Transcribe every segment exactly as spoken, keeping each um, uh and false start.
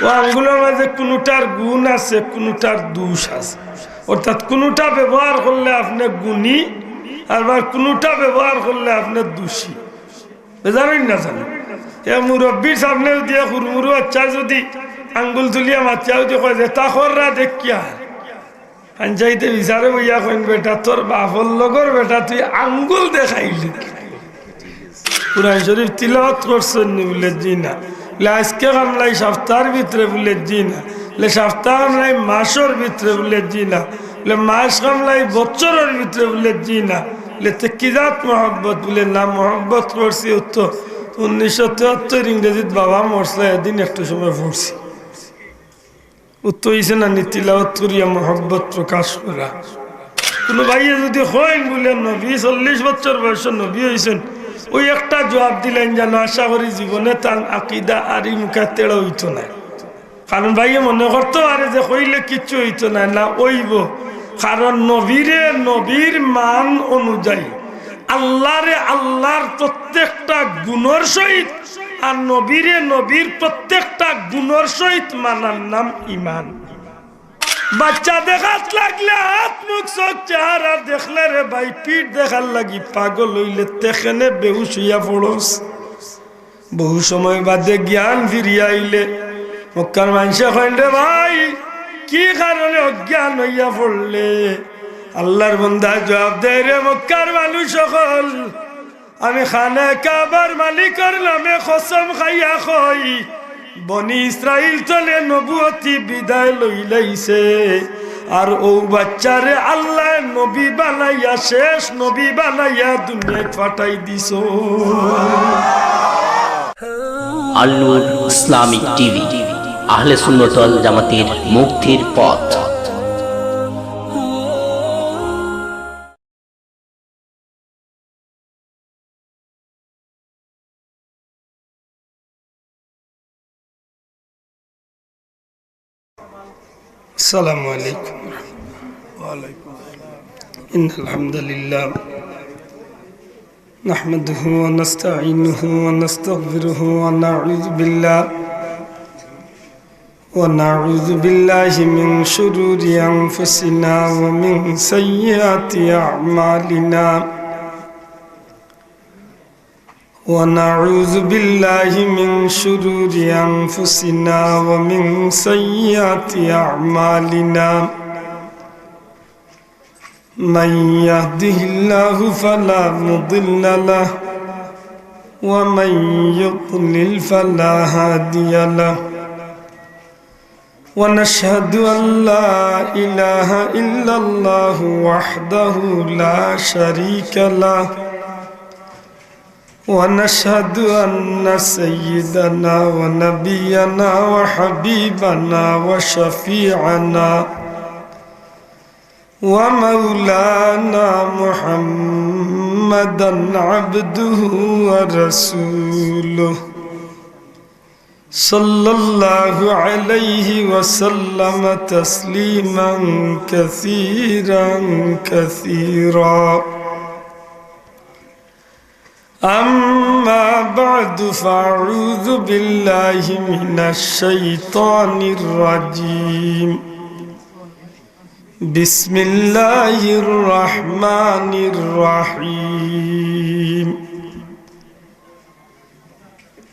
অউ আঙ্গুলর মাঝে কুনুটার গুণ আছে, কুনুটার দোষ আছে। অর্থাৎ কুনুটা ব্যবহার করলে আপনে গুণী, আবার কুনুটা ব্যবহার করলে আপনে দোষী। বেজার অইন না জানো? এ মুরব্বির সামনে যুদি এক হুরমুরু বাচ্চায় যুদি আঙ্গুল তুলিয়া মাতিয়া যুদি কয় যে, "তা কররা দেখিয়া।" পঞ্চায়েতে বিচারে বইয়া কইন, "বেটা, তোর বাপর লগর বেটা, তুই আঙ্গুল দেখাইলি।" কুরআন শরীফ তিলাওয়াত করছইন নি? বুলে, "জি না।" বুলে, "আইজকে কামলাই সাপ্তার ভিতরে?" বুলে, "জি না।" বুলে, "সাপ্তা কামলাই মাসর ভিতরে?" বুলে, "জি না।" বুলে, "মাস কামলাই বছরর ভিতরে?" বুলে, "জি না।" বুলে, "তে কি জাত মহব্বত?" বুলে, "না, মহব্বত করছি অউ তো উনিশশো তেহাত্তর ইংরেজিত বাবা মরছিল, এদিন একটু সময় পড়ছি।" অউ তো অইছে না নি তিলাওয়াত করিয়া মহব্বত প্রকাশ করা? কুনু ভাইয়ে যুদি কইন বুলে, "নবী চল্লিশ বছর বয়সো নবী অইছইন," অউ একটা জুয়াব দিলাইন জানো, আশা করি জীবনে তান আকিদা আর ই মুখা তেড়া অইতো নায়। কারণ ভাইয়ে মনে করতো পারে যে কইলে কিচ্ছু অইতো নায়, না, অইবো। কারণ নবীরে নবীর মান অনুযায়ী, আল্লারে আল্লার প্রত্যেকটা গুণর সহিত আর নবীরে নবীর প্রত্যেকটা গুণর সহিত মানার নাম ইমান। বাচ্চা দেখাত লাগলে আত মুখ চউখ চেহারা দেখলে রে ভাই, পিঠ দেখার লাগি পাগল অইলে তে কেনে বেহুশ অইয়া পড়স। বহু সময় বাদে জ্ঞান ফিরিয়া আইলে মক্কার মানষে কইন, "রে ভাই, কি কারণে অজ্ঞান অইয়া পড়লে?" আল্লার বন্দায় জুয়াব দেয়, "রে মক্কার মানুষ অকল, আমি খানায়ে কাবার মালিকর নামে কসম খাইয়া কই, বনি ইসরাইল তনে নবুয়তি বিদায় লইলাইছে, আর অউ বাচ্চারে আল্লায় নবী বানাইয়া, শেষ নবী বানাইয়া দুনিয়াত পাঠাই দিছইন।" আল নূর ইসলামিক টিভি, আহলে সুন্নত ওয়াল জামাতের মুক্তির পথ। السلام عليكم. إن الحمد لله نحمده ونستعينه ونستغفره ونعوذ بالله، ونعوذ بالله من شرور أنفسنا ومن سيئات أعمالنا. ونعوذ بالله من شرور أنفسنا ومن سيئات أعمالنا. من يهده الله فلا مضل له، ومن يضلل فلا هادي له. ونشهد أن لا إله إلا الله وحده لا شريك له، ونشهد أن سيدنا ونبينا وحبيبنا وشفيعنا ومولانا محمدا عبده ورسوله، صلى الله عليه وسلم تسليما كثيرا كثيرا. أما بعد، فأعوذ بالله من الشيطان الرجيم. بسم الله الرحمن الرحيم.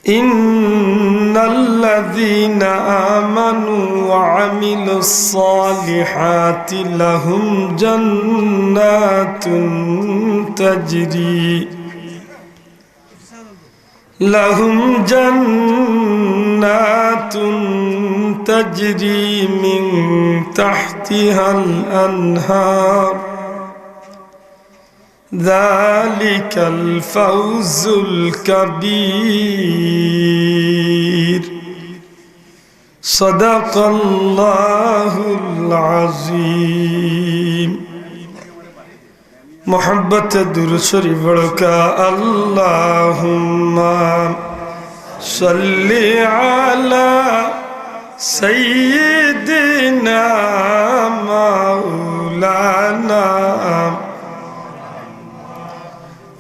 إن الذين آمنوا وعملوا الصالحات لهم جنات تجري، لهم جنات تجري من تحتها الأنهار، ذلك الفوز الكبير. صدق الله العظيم. محبت درود شریف پڑھو کہ اللهم صل على سيدنا مولانا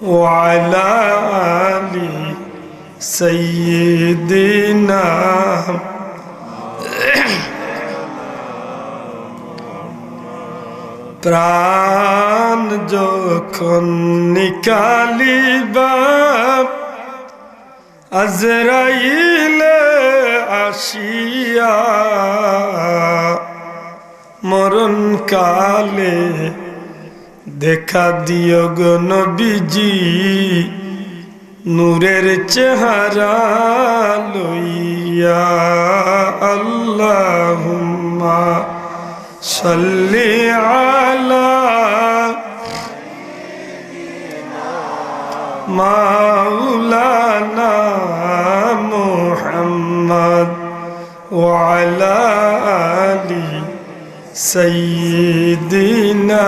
وعلى آل سيدنا. প্রাণ যখন নিকালিবা আজরাইলে আসিয়া, মরণ কালে দেখা দিও গো নবীজি, নূরের চেহারা লইয়া। আল্লাহুম্মা সাল্লি আলা মাওলানা মুহাম্মদ ওয়া আলা আলি সাইয়্যিদিনা।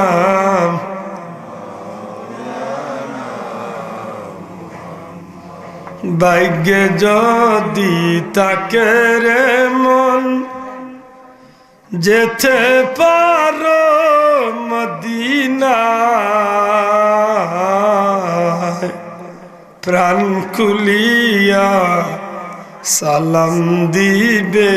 ভাগ্যে যদি থাকে রে মন, যেতে পারো মদিনায়, প্রাণ খুলিয়া সালাম দিবে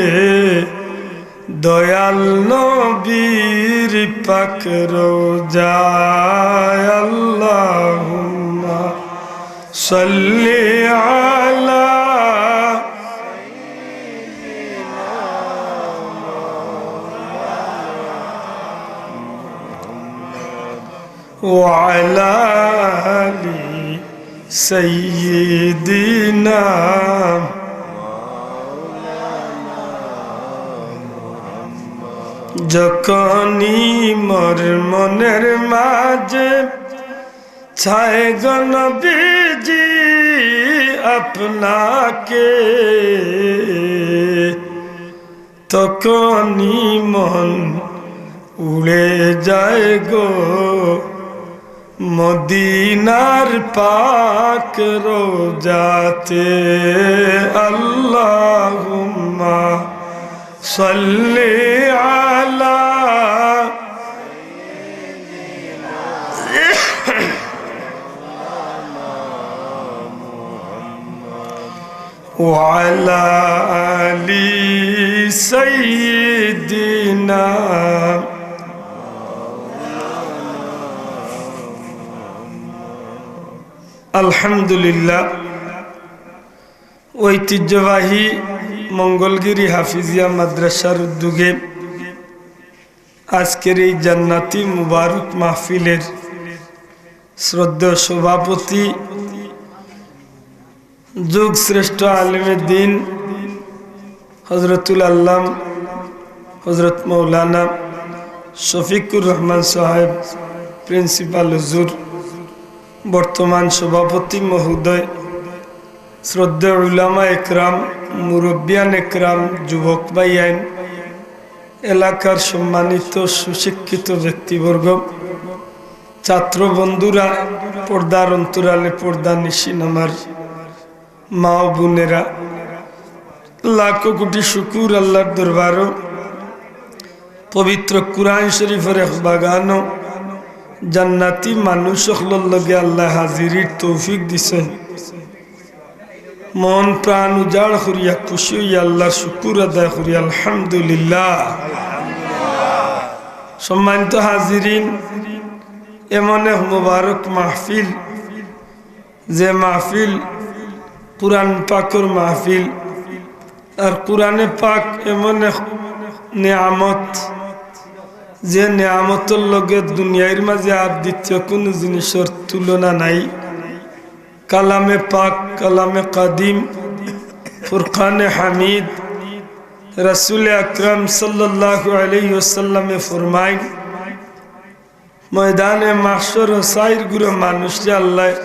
দয়াল নবীর পাক রোজায়। আল্লাহুম্মা সাল্লি আলা ওয়া আলা আলি সাইয়্যিদিনা। যখনই মোর মনের মাঝে চায় গো নবীজি আপনাকে, তখনই মন উড়ে যায় গো মদিনার পাক রোজাতে। আল্লাহুম্মা সাল্লি আলা ওয়া আলা আলি সাইয়্যিদিনা। আলহামদুলিল্লাহ, ঐতিহ্যবাহী মঙ্গলগিরি হাফিজিয়া মাদ্রাসার উদ্যোগে আজকের এই জান্নাতি মুবারক মাহফিলের শ্রদ্ধেয় সভাপতি, যুগ শ্রেষ্ঠ আলেমে দ্বীন হযরতুল আল্লাম হযরত মাওলানা শফিকুর রহমান সাহেব, প্রিন্সিপাল হুজুর, বর্তমান সভাপতি মহোদয়, শ্রদ্ধেয় উলামা একরাম, মুরব্বিয়ান একরাম, যুবক ভাইয়াইন, এলাকার সম্মানিত সুশিক্ষিত ব্যক্তিবর্গ, ছাত্র বন্ধুরা, পর্দার অন্তরালে পর্দানিশীন আমার মা ও বোনেরা, লাখো কোটি শুকুর আল্লাহর দরবারো, পবিত্র কুরআন শরীফর এক বাগানো জান্নাতি মানুষ অকলর লগে আল্লায় হাজিরির তৌফিক দিছইন। মন প্রাণ উজাড় করিয়া খুশি অইয়া আল্লাহর শুকুর আদায় করি, আলহামদুলিল্লাহ। সম্মানিত হাজিরিন, এমন এক মোবারক মাহফিল, যে মাহফিল কুরআন পাকর মাহফিল, আর কুরআনে পাক এমন এক নিয়ামত, যে নিয়ামতর লগে দুনিয়ার মাঝে আর দ্বিতীয় কুনু জিনিসর তুলনা নাই। কালামে পাক, কালামে কাদিম, ফুরকানে হামিদ। রাসূলে আকরাম সাল্লাল্লাহু আলাইহি ওয়াসাল্লামে ফরমাইন, ময়দানে মাহশরো চাইর গুরু মানুষরে আল্লায়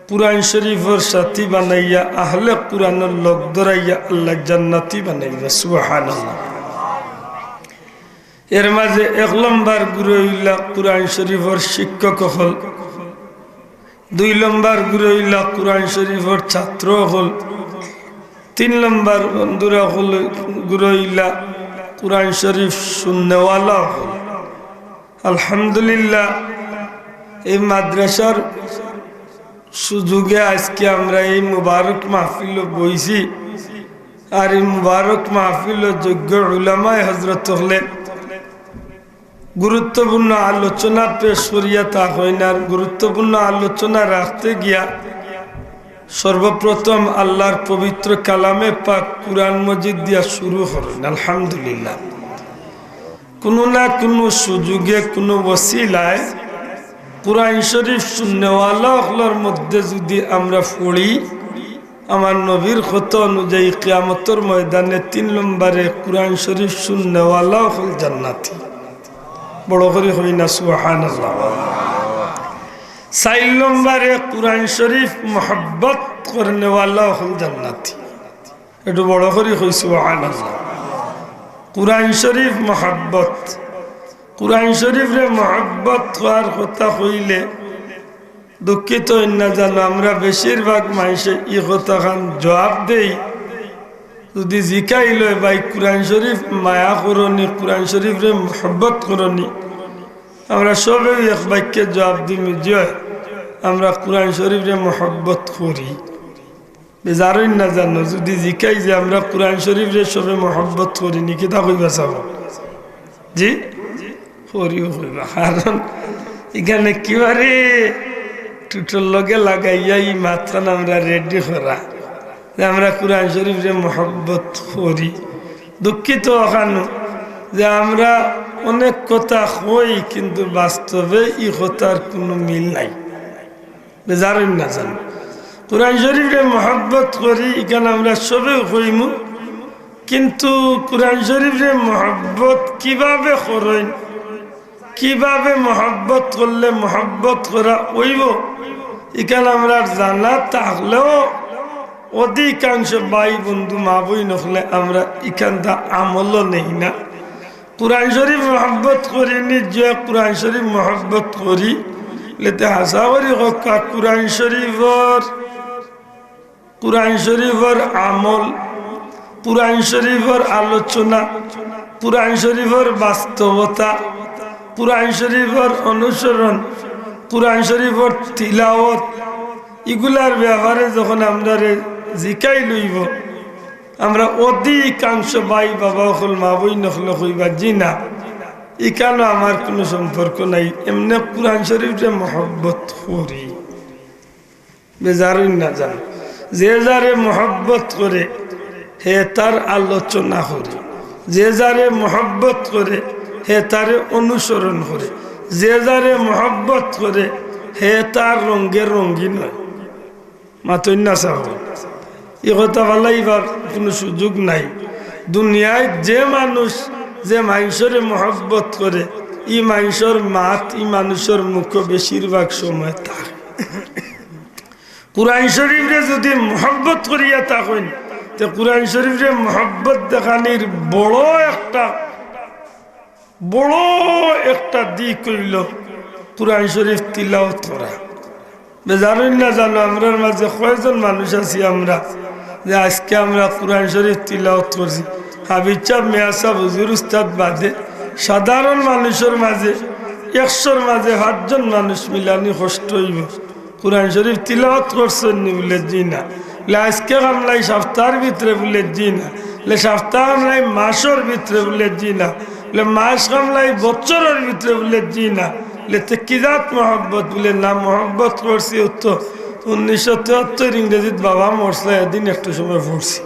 কুরআন শরীফর সাথী বানাইয়া, আহলে কুরআনর লগ ধরাইয়া আল্লায় জান্নাতি বানাইবা। সুবহানাল্লাহ। এর মাঝে এক লম্বর গুরু অইলা কুরআন শরীফর শিক্ষক অকল, দুই লম্বর গুরু অইলা কুরআন শরীফর ছাত্র অকল, তিন লম্বর বন্ধুরা অকল গুরু অইলা কুরআন শরীফ শুননেওয়ালা অকল। আলহামদুলিল্লাহ, এই মাদ্রাসার সুযোগে আজকে আমরা এই মুবারক মাহফিলো বইছি। আর এই মুবারক মাহফিলো যোগ্য উলামায়ে হযরত অকলে গুরুত্বপূর্ণ আলোচনা পেশ করিয়া থাকইন। আর গুরুত্বপূর্ণ আলোচনা রাখতে গিয়া সর্বপ্রথম আল্লাহর পবিত্র কালামে পাক কুরআন মজিদ দিয়া শুরু করইন। আলহামদুলিল্লাহ। কুনু না কুনু সুযোগে, কুনু ওসিলায় কুরআন শরীফ শুননেওয়ালা অকলর মধ্যে যুদি আমরা পড়ি, আমার নবীর কথা অনুযায়ী কিয়ামতর ময়দানে তিন নম্বরে কুরআন শরীফ শুননেওয়ালা অকল জান্নাতি। বড় করি কইন না সুবহানাল্লাহ। চাইর নম্বরে কুরআন শরীফ মহব্বত করনেওয়ালা অকল জান্নাতি। একটু বড় করি কই সুবহানাল্লাহ। কুরআন শরীফ মহব্বত, কুরআন শরীফরে মহব্বত করার কথা কইলে দুঃখিত অইন না জানো, আমরা বেশিরভাগ মানষে ই কথাখান জবাব দেই। যুদি জিকাইল অয়, "ভাই, কুরআন শরীফ মায়া করনি, কুরআন শরীফরে মহব্বত করনি?" আমরা সবেউ এক বাক্যে জবাব দিমু, "জি অয়, আমরা কুরআন শরীফরে মহব্বত করি।" বেজার অইন না জানো, যুদি জিকাই যে আমরা কুরআন শরীফরে সবে মহব্বত করি নি, কিতা কইবা চাও? জি? করিও কইবা, কারণ ইখান একেবারে ঠুটর লগে লাগাইয়া ই মাতখান আমরা রেডি করা যে আমরা কুরআন শরীফরে মহব্বত করি। দুঃখিত অখানও যে আমরা অনেক কথা কই, কিন্তু বাস্তবে ই কথার কুনু মিল নাই। বেজার অইন না জানো, কুরআন শরীফরে মহব্বত করি, ইখান আমরা সবেউ কইমু, কিন্তু কুরআন শরীফরে মহব্বত কিভাবে করইন, কিভাবে মহব্বত করলে মহব্বত করা অইবো, ইখান আমরার জানা থাকলেও অধিকাংশ ভাই বন্ধু মা বইন অকলে আমরা ইখানতা আমলও নেই না। কুরআন শরীফ মহব্বত করি নি, যে কুরআন শরীফ মহব্বত করি, লেতে হাছা করি কউক্কা, কুরআন শরীফর, কুরআন শরীফর আমল, কুরআন শরীফর আলোচনা, কুরআন শরীফর বাস্তবতা, কুরআন শরীফর অনুসরণ, কুরআন শরীফর তিলাওয়াত, ইগুলার ব্যাপারে যখন আমরারে জিকাইল অইবো, আমরা অধিকাংশ ভাই বাবা অকল মা বইন অকলে কইবা, "জি না, ইখানও আমার কুনু সম্পর্ক নাই, এমনে কুরআন শরীফরে মহব্বত করি।" বেজার অইন না জানো, যে যারে মহব্বত করে হে তার আলোচনা করে, যে যারে মহব্বত করে হে তারে অনুসরণ করে, যে যারে মহব্বত করে হে তার রঙে রঙিন অয়। মাতইন না চাও, ই কথা ফালাইবার কুনু সুযোগ নাই। দুনিয়াত যে মানুষ যে মানষরে মহব্বত করে, ই মানষর মাত ই মানষর মুখো বেশিরভাগ সময় থাকে। কুরআন শরীফরে যুদি মহব্বত করিয়া থাকইন, তে কুরআন শরীফরে মহব্বত দেখানির বড় একটা বড় একটা দিক অইলো কুরআন শরীফ তিলাওয়াত করা। বেজার অইন না জানো, আমরার মাঝে কয়জন মানুষ আছি আমরা যে আইজকে আমরা কুরআন শরীফ তিলাওয়াত করছি। হাফিজ সাব, মেয়াজ সাব, হুজুর উস্তাদ বাদে সাধারণ মানুষর মাঝে একশোর মাঝে পাঁচজন মানুষ মিলানি কষ্ট অইবো। কুরআন শরীফ তিলাওয়াত করছইন নি? বুলে, "জি না।" বুলে, "আইজকে কামলাই সাপ্তার ভিতরে?" বুলে, "জি না।" বুলে, "সাপ্তা কামলাই মাসর ভিতরে?" বুলে, "জি না।" বুলে, "মাস কামলাই বছরর ভিতরে?" বুলে, "জি না।" বুলে, "তে কি জাত মহব্বত?" বুলে, "না, মহব্বত করছি অউ তো উনিশশো তেহাত্তর ইংরেজিত বাবা মরছলা, এদিন একটু সময় পড়ছি।"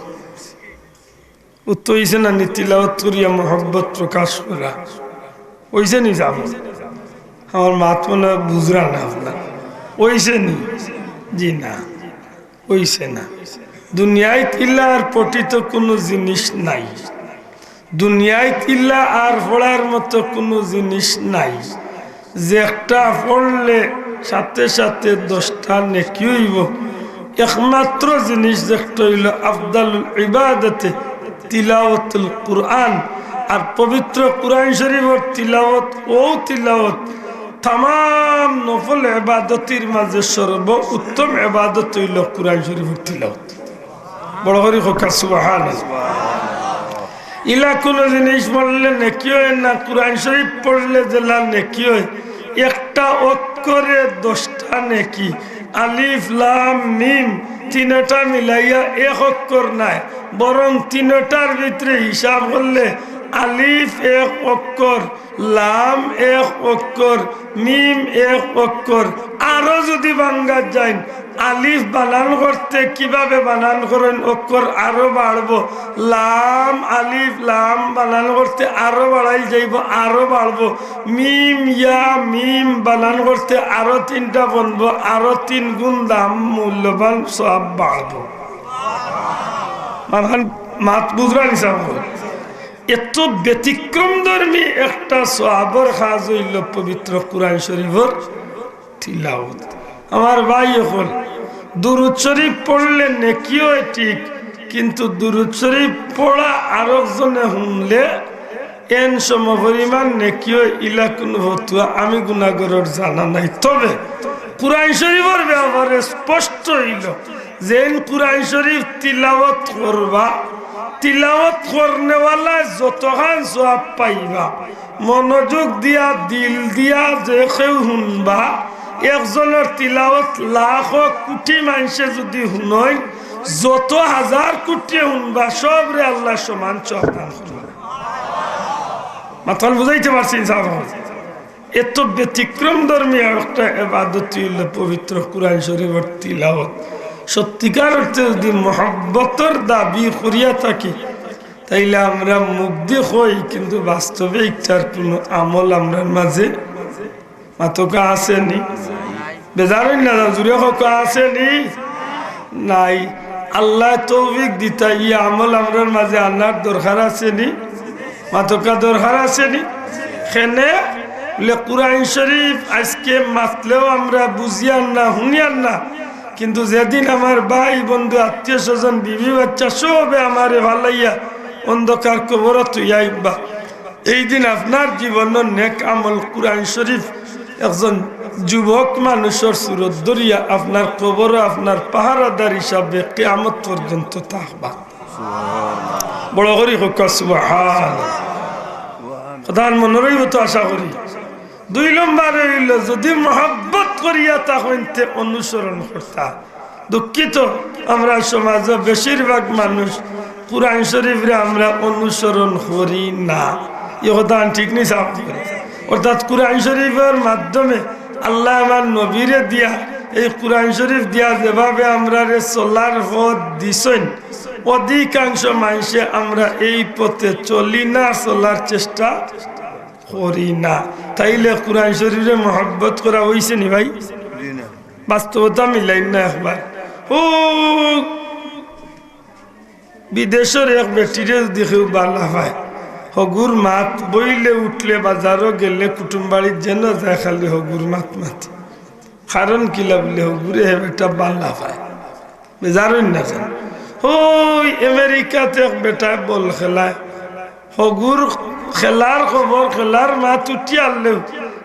অউ তো অইছে না নি তিলাওয়াত করিয়া মহব্বত প্রকাশ করা? অইছে নি যাব? আমার মাত মনে অয় বুঝরা না আপনারা। অইছে নি? জি না, অইছে না। দুনিয়াত ইলা আর পঠিত কুনু জিনিস নাই। দুনিয়াত ইলা আর পড়ার মতো কুনু জিনিস নাই। যেটা পড়লে সাথে সাথে দশটা নেকি অইবো। একমাত্র জিনিস যেটা অইলো আফদালুল ইবাদতে তিলাওয়াতুল কুরআন, আর পবিত্র কুরআন শরীফর তিলাওয়াত, অউ তিলাওয়াত তামাম নফল ইবাদতির মাঝে সর্বোত্তম ইবাদত অইলো কুরআন শরীফর তিলাওয়াত। বড় করি কউক্কা সুবহানাল্লাহ। ইলা কুনু জিনিস পড়লে নেকি অয় না, কুরআন শরীফ পড়লে যেলা নেকি অয়, একটা অক্ষরে দশটা নেকি। আলিফ লাম মিম, তিনটা মিলাইয়া এক অক্ষর নায়, বরং তিনটার ভিতরে হিসাব করলে আলিফ এক অক্ষর, লাম এক অক্ষর, মিম এক অক্ষর। আরো যদি ভাঙ্গাত যাইন, আলিফ বানান করতে কিভাবে বানান করইন, অক্ষর আরো বাড়বো। লাম, আলিফ, লাম বানান করতে আরো বাড়াইল যাইবো, আরো বাড়বো। মিম, ইয়া, মিম বানান করতে আরো তিনটা বনবো, আরো তিন গুণ দাম, মূল্যবান সওয়াব বাড়বো। মাত বুঝরা নি সাব? এত ব্যতিক্রমধর্মী একটা সওয়াবর কাজ অইলো পবিত্র কুরআন শরীফর তিলাওয়াত। আমার ভাই অকল, দুরুদ শরীফ পড়লে নেকি অয় ঠিক, কিন্তু দুরুদ শরীফ পড়া আরকজনে হুনলে এন সমপরিমাণ নেকি অয়, ইলা কুনু ফতুয়া আমি গুনাগরর জানা নাই। তবে কুরআন শরীফর ব্যাপারে স্পষ্ট অইলো, যেইন কুরআন শরীফ তিলাওয়াত করবা, তিলাওয়াত করনেওয়ালায় যতখান সওয়াব পাইবা, মনোযোগ দিয়া, দিল দিয়া যে কেউ হুনবা, একজনর তিলাওয়াত লাখো কুটি মানষে যুদি হুনইন, যত হাজার কুটি হুনবা, সবরে আল্লায় সমান সওয়াব দান করবা। মাতখান বুঝাইতে পারছি ইনশাআল্লাহ? এত ব্যতিক্রমধর্মী একটা ইবাদত অইলো পবিত্র কুরআন শরীফর তিলাওয়াত। সত্যিকার অর্থে যুদি মহব্বতর দাবি করিয়া থাকি, তাইলে আমরা মুখদি কই, কিন্তু বাস্তবে ইটার কুনু আমল আমরার মাঝে মাতকা আছে নি? বেজার অইন না, জুরে কউক্কা আছে নি? নাই। আল্লায় তৌফিক দিতা, ই আমল আমরার মাঝে আনার দরকার আছে নি? মাতকা দরকার আছে নি? কেনে বুলে কুরআন শরীফ আইজকে মাতলেও আমরা বুঝিয়ার না, হুনিয়ার না, কিন্তু যেদিন আমার ভাই, বন্ধু, আত্মীয় স্বজন, বিবি, বাচ্চা সবে আমারে ফালাইয়া অন্ধকার কবরো থুইয়া আইবা, এইদিন আপনার জীবনর নেক আমল কুরআন শরীফ একজন যুবক মানুষর সুরত ধরিয়া আপনার কবরো আপনার পাহারাদার হিসাবে কিয়ামত পর্যন্ত থাকবা। বড় করি কউক্কা সুবহান। কথা মনো রইবো তো আশা করি। দুই নম্বরে অইলো, যুদি মহব্বত করিয়া থাকইন তে অনুসরণ করতা। দুঃখিত, আমরার সমাজো বেশিরভাগ মানুষ কুরআন শরীফরে আমরা অনুসরণ করি না। ই কথা ঠিক নি সাব? অর্থাৎ কুরআন শরীফর মাধ্যমে আল্লায় আমার নবীরে দিয়া, এই কুরআন শরীফ দিয়া যেভাবে আমরারে চলার পথ দিছইন, অধিকাংশ মানষে আমরা এই পথে চলি না, চলার চেষ্টা করি না। তাইলে কুরআন শরীফরে মহব্বত করা অইছে নি ভাই? জি না। বাস্তবতা মিলাইন না একবার। ও বিদেশর এক বেটিরে যুদি কেউ বালা পায়, হগুর মাত, বইলে উঠলে, বাজারো গেলে, কুটুম বাড়িত যেনো যায়, খালি হগুর মাত মাতে। কারণ কিলা বুলে, হগুরে হে বেটা বালা পায়। বেজার অইন না যেন। ওই আমেরিকাত এক বেটায় বল খেলায়, হগুর খেলার খবর, খেলার মাত উঠি আরলেউ,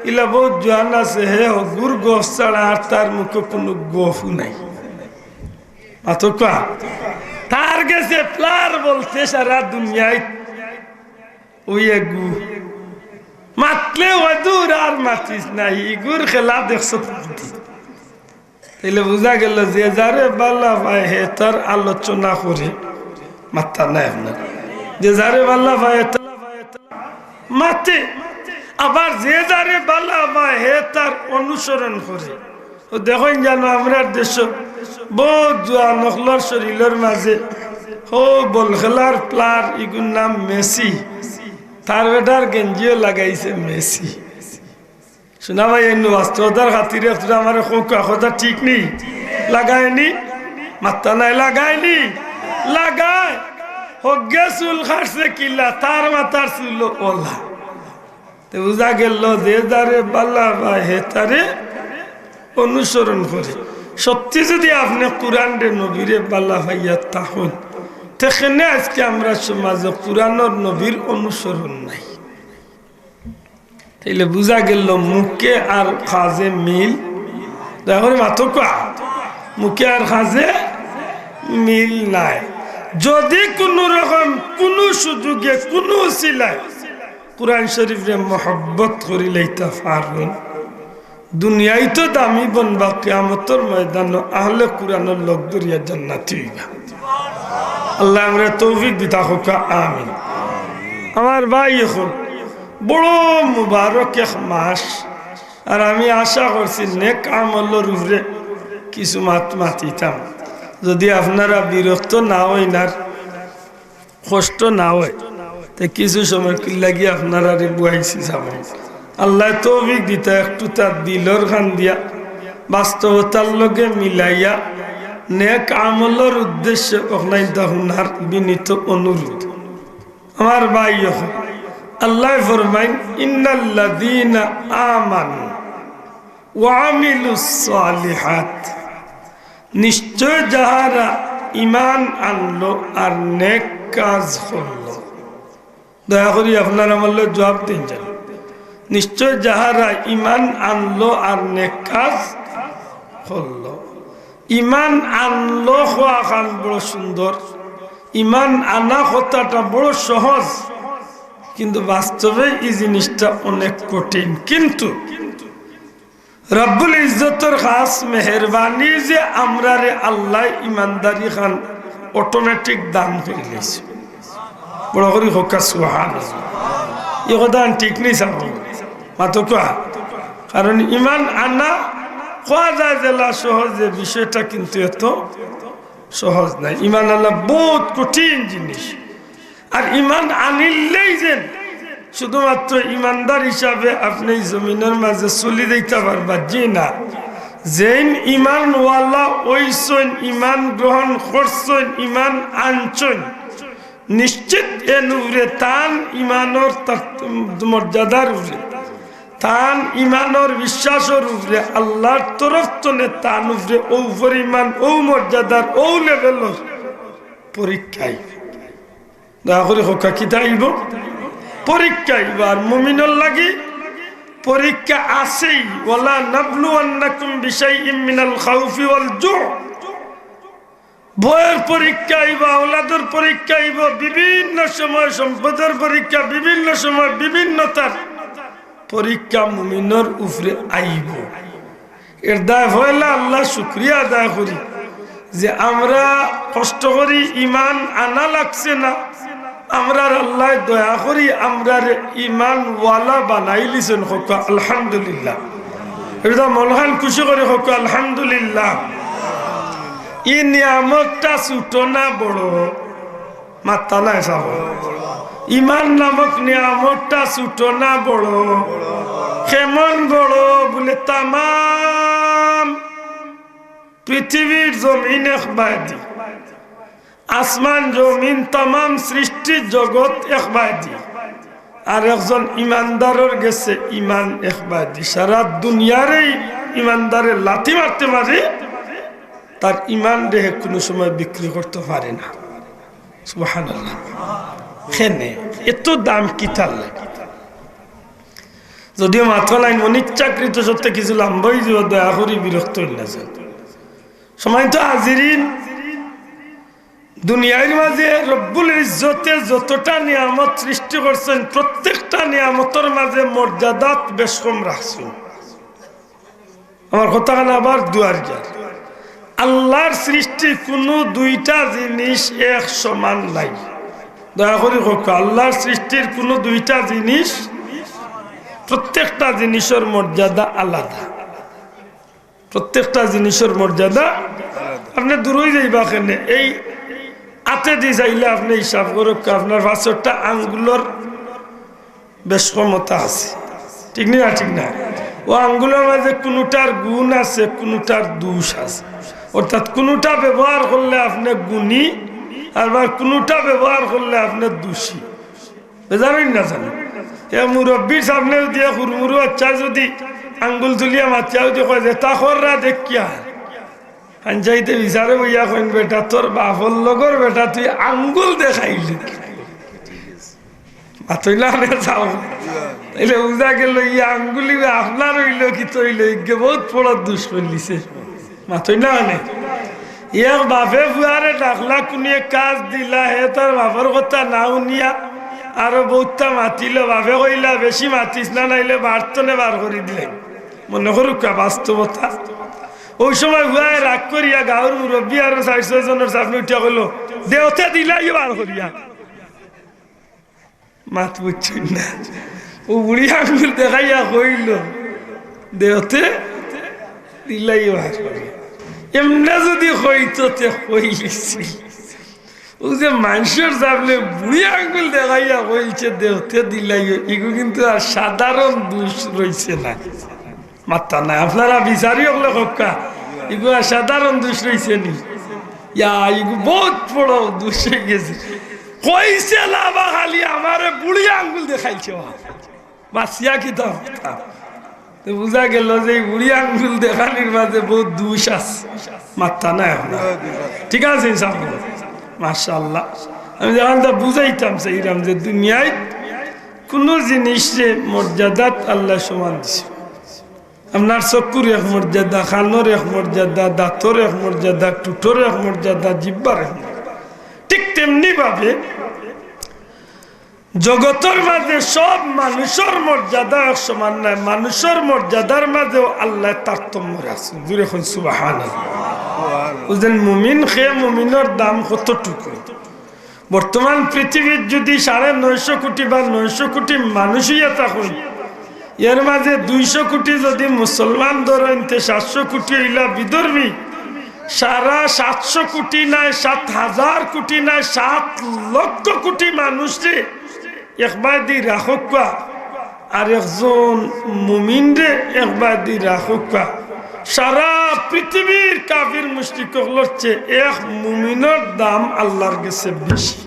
ইলা বউত জোয়ান আছে, হে হগুর গফ ছাড়া আর তার মুখো কুনু গফও নাই। মাতকা, তার গেছে player বলতে সারা দুনিয়াত ওই এগু। মাতলে অদূর আর মাতিস না, ইগুর খেলা দেখছো। তাইলে বুঝা গেল, যে যারে বালা পায় হে তার আলোচনা করে, মাত্তা নাই আপনার। যে যারে বালা পায় হে তার মাতে, আবার যে যারে বালা পায় হে তার অনুসরণ করে। ও দেখইন জানো, আমরার দেশো বউত জোয়ান অকলর শরীলর মাঝে হউ বল খেলার player, ইগুর নাম মেসি। তার বেটার গেঞ্জিও লাগাইছে মেসি। শুনা ভাই, এমনি বাস্তবতার খাতিরে একটু আমারে কউক্কা, কথা ঠিক নি? লাগায় নি? মাত্তা নাই, লাগায় নি? লাগায়। হগুয়ে চুল কাটছে কিলা, তার মাথার চুল অলা। তে বুঝা গেল, যে যারে বালা পায় হে তারে অনুসরণ করে। সত্যি যুদি আপনে কুরআনরে নবীরে বালা পাইয়া থাকইন, তে কেনে আইজকে আমরার সমাজো কুরআনর নবীর অনুসরণ নাই? তাইলে বুঝা গেল মুখে আর কাজে মিল। দয়া করি মাতকা, মুখে আর কাজে মিল নাই। যুদি কুনু রকম, কুনু সুযোগে, কুনু উছিলায় কুরআন শরীফরে মহব্বত করিলাইতা পারইন, দুনিয়াইত দামি বনবা, কিয়ামতর ময়দানো আহলে কুরআনর লগ ধরিয়া জান্নাতি অইবা। আল্লায় আমরারে তৌফিক দিতা কউক্কা, আমিন। আমার ভাই অকল, বড় মুবারক এক মাস, আর আমি আশা করছি নেক আমলর উপরে কিছু মাত মাতিতাম। যদি আপনারা বিরক্ত না অইন আর কষ্ট না অয়, তে কিছু সময় কিল্লাগি আপনারারে বুয়াইছি সামনে। আল্লায় তৌফিক দিতা, একটু তার দিলর খান দিয়া বাস্তবতার লগে মিলাইয়া নেক আমলর উদ্দেশ্যে অখনাইন তা হুনার বিনীত অনুরোধ। আমার ভাই অকল, আল্লায় ফরমাইন, "ইন্নাল্লাযীনা আমানু ওয়া আমিলুস সালিহাত।" নিশ্চয় যাহারা ঈমান আনলো আর নেক কাজ করলো। দয়া করি আপনারা আমার লগে জুয়াপ দেইন যেন। নিশ্চয় যাহারা ঈমান আনলো আর নেক কাজ করলো। ঈমান আনলো কওয়া খান বড় সুন্দর, ঈমান আনা কথাটা বড় সহজ, কিন্তু বাস্তবে ই জিনিসটা অনেক কঠিন। কিন্তু রব্বুল ইজ্জতর খাস মেহেরবানি যে আমরারে আল্লায় ইমানদারি খান automatic দান করিলাইছে। বড় করি কউক্কা সুবহানাল্লাহ। ই কথা ঠিক নি সাব? মাতউক্কা। কারণ ঈমান আনা কওয়া যায় যেলা সহজে, বিষয়টা কিন্তু এত সহজ নায়। ঈমান আনা বউত কঠিন জিনিস। আর ঈমান আনিলেই যেন শুধুমাত্র ঈমানদার হিসাবে আপনে ই জমিনর মাঝে চলি যাইতা পারবা, জি না। যেইন ঈমানওয়ালা অইছইন, ঈমান গ্রহণ করছইন, ঈমান আনছইন, নিশ্চিত এন উপরে তান ঈমানর তার মর্যাদার উপরে, তান ঈমানর বিশ্বাসর উপরে আল্লাহর তরফ তনে তান উপরে অউ পরিমাণ, অউ মর্যাদার, অউ level-র পরীক্ষা আইবো। দয়া করি কউক্কা, কিতা আইবো? পরীক্ষা আইবো। আর মুমিনর লাগি পরীক্ষা আছেই। "ওয়ালা নাবলুওয়ান্নাকুম বিশাইইম মিনাল খাউফি ওয়াল জু'।" ভয়র পরীক্ষা আইবো, আওলাদর পরীক্ষা আইবো, বিভিন্ন সময় সম্পদর পরীক্ষা, বিভিন্ন সময় বিভিন্নতার পরীক্ষা মুমিনর উপরে আইবো। এর দায় পয়লা আল্লাহর শুকরিয়া আদায় করি যে আমরা কষ্ট করি, ঈমান আনা লাগছে না, আমরার আল্লায় দয়া করি আমরারে ঈমানওয়ালা বানাইলিছইন। কউক্কা আলহামদুলিল্লাহ। এর দায় মন খান খুশি করি কউক্কা আলহামদুলিল্লাহ। ই নিয়ামতটা ছোট না বড়? মাত্তা নাই সাব। ঈমান নামক নিয়ামতটা ছোট না বড়? কেমন বড়? বুলে, তামাম পৃথিবীর জমিন এক বায়দি, আসমান জমিন, তামাম সৃষ্টির জগৎ এক বায়দি, আর একজন ঈমানদারর গেছে ঈমান এক বায়দি। সারা দুনিয়ারেই ঈমানদারে লাথি মারতে পারে, তার ঈমানরে হে কুনু সময় বিক্রি করতে পারে না। সুবহানাল্লাহ। কেনে এত দাম কিতার লাগি? যদিও মাতলাইন অনিচ্ছাকৃত সত্যে কিছু লম্বা অইযিবো, দয়া করি বিরক্ত অইন না যেন। সম্মানিত হাজিরিন, দুনিয়ার মাঝে রব্বুল ইজ্জতে যতটা নিয়ামত সৃষ্টি করছইন, প্রত্যেকটা নিয়ামতর মাঝে মর্যাদাত বেশ কম রাখছইন। আমার কথাখান আবার দুয়ার যার। আল্লাহর সৃষ্টি কুনু দুইটা জিনিস এক সমান নাই। দয়া করি কউক্কা, আল্লাহর সৃষ্টির কুনু দুইটা জিনিস, প্রত্যেকটা জিনিসর মর্যাদা আলাদা। প্রত্যেকটা জিনিসর মর্যাদা। আপনে দূরই যাইবা কেনে, এই আতেদি চাইলে আপনে হিসাব করউক্কা, আপনার পাঁচটা আঙ্গুলর বেশ ক্ষমতা আছে, ঠিক নি না? ঠিক না? অউ আঙ্গুলর মাঝে কুনুটার গুণ আছে, কুনুটার দোষ আছে। অর্থাৎ কুনুটা ব্যবহার করলে আপনে গুণী, আর আবার কুনুটা ব্যবহার করলে আপনে দোষী। বুঝা যার নি না? জানো, এ মুরব্বির সামনে যুদি এক হুরমুরু বাচ্চায় যুদি আঙ্গুল তুলিয়া মাতিয়া যুদি কয় যে, "তা কররা দেখিয়া।" আনচাইতে বিচারে বইয়া কইন, "বেটা, তোর বাপর লগর বেটা, তুই আঙ্গুল দেখাইলি।" মাতইন না কেনে? তাইলে বুঝা গেল, ই আঙ্গুলি আপনার অইলো কিতা অইলো, ইগে বউত বড় দোষ করিলিছে। মাতইন না কেনে? এক বাপে পুয়ারে ডাকলা, কুনু এক কাজ দিলা, হে তার বাপর কথা না হুনিয়া আরো বউততা মাতিলো। বাপে কইলা, "বেশি মাতিস না, নাইলে বাড়ি তনে বার করি দিলাইমু।" মনে করুক্কা বাস্তবতা। অউ সময় পুয়ায় রাগ করিয়া গাউর মুরব্বি আরো চাইর ছয় জনর সামনে উঠিয়া কইলো, "দেওতে দিলাইও বার করিয়া।" মাত বুঝছইন না? অউ বুড়ি আঙ্গুল দেখাইয়া কইলো, "দেওতে দিলাইও বার করিয়া।" এমনে যুদি কইতো তে কইলিছিল। অউ যে মানষর সামনে বুড়ি আঙ্গুল দেখাইয়া কইছে, "দেওতে দিলাইও", ইগু কিন্তু আর সাধারণ দুষ রইছে না। মাত্তা নাই, আপনারা বিচারি অকলে কউক্কা, ইগু আর সাধারণ দুষ রইছে নি? ইয়া, ইগু বউত বড় দুষ অইগেছে। কইছে না বা খালি আমারে বুড়ি আঙ্গুল দেখাইছে বা। বাঁচিয়া কিতা? তে বুঝা গেল যে ই বুড়ি আঙ্গুল দেখানির মাঝে বউত দুষ আছে। মাত্তা নাই আপনার। ঠিক আছে, ইনশাআল্লাহ। মাশাআল্লাহ। আমি যেখান তা বুঝাইতাম চাইরাম যে দুনিয়াত কুনু জিনিসরে মর্যাদাত আল্লায় সমান দিছে। আপনার চক্ষুর এক মর্যাদা, কানর এক মর্যাদা, দাঁতর এক মর্যাদা, ঠুটর এক মর্যাদা, জিব্বার এক মর্যাদা। ঠিক তেমনি ভাবে জগতর মাঝে সব মানুষর মর্যাদা এক সমান নায়, মানুষর মর্যাদার মাঝেও আল্লায় তারতম্য রাখছইন। জুরে কইন সুবহানাল্লাহ। বুঝলেন, মুমিন কে, মুমিনর দাম কতটুকু? বর্তমান পৃথিবীত যুদি সাড়ে নয়শো কোটি বা নয়শো কোটি মানুষ অইয়া থাকইন, এর মাঝে দুইশো কোটি যুদি মুসলমান ধরইন, তে সাতশো কোটি অইলা বিধর্মী। সারা সাতশো কোটি নায়, সাত হাজার কোটি নায়, সাত লক্ষ কোটি মানুষরে একবায়দি রাখউক্কা, আর একজন মুমিনরে একবায়দি রাখউক্কা। সারা পৃথিবীর কাফির মুশরিক অকলর চেয়ে এক মুমিনর দাম আল্লার গেছে বেশি।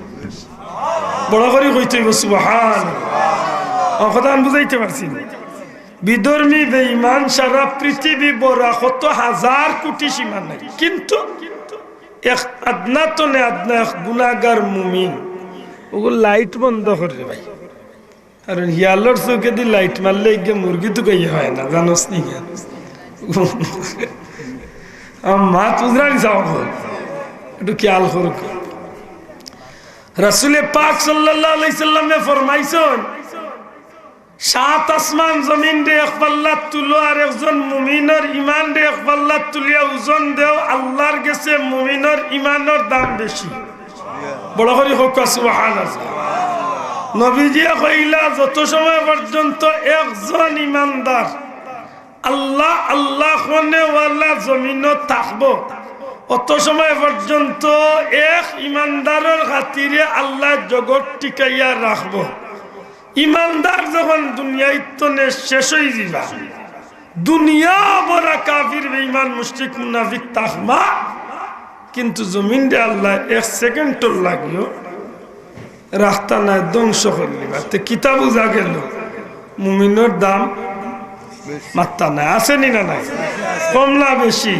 বড় করি কইতে অইবো সুবহান। অউ কথা আমি বুঝাইতে পারছি নি? বিধর্মী বেঈমান সারা পৃথিবী ভরা কত হাজার কোটি সীমা নাই, কিন্তু এক আদনা তনে আদনা এক গুনাগার মুমিন। অগু লাইট বন্ধ করি রে ভাই, কারণ হিয়ালর চউখেদি লাইট মারলে ইগে মুরগি তুকাইয়া অয় না, জানোস নি? আমার মাত বুঝরা নি চাও, একটু খেয়াল করউক্কা। রাসুলে পাক সাল্লাল্লাহু আলাইহি সাল্লামে ফরমাইছইন, সাত আসমান জমিনরে এক পাল্লাত তুলো, আর একজন মুমিনর ইমানরে এক পাল্লাত তুলিয়া ওজন দেও, আল্লার গেছে মুমিনর ইমানর দাম বেশি। বড় করি কউক্কা সুবহানাল্লাহ। নবীজিয়ে কইলা, যত সময় পর্যন্ত একজন ইমানদার আল্লাহ আল্লাহ কনেওয়ালা জমিনো থাকবো, অত সময় পর্যন্ত এক ইমানদারর খাতিরে আল্লায় জগৎ টিকাইয়া রাখবো। ইমানদার যখন দুনিয়াইত তনে শেষ অইযিবা, দুনিয়া ভরা কাফির, বেঈমান, মুশরিক, মুনাফিক থাকবা, কিন্তু জমিনরে আল্লায় এক সেকেন্ডর লাগিও রাখতা নায়, ধ্বংস করিলিবা। তে কিতা বুঝা গেল? মুমিনর দাম মাত্তা নাই, আছে নি না নাই? কম না বেশি?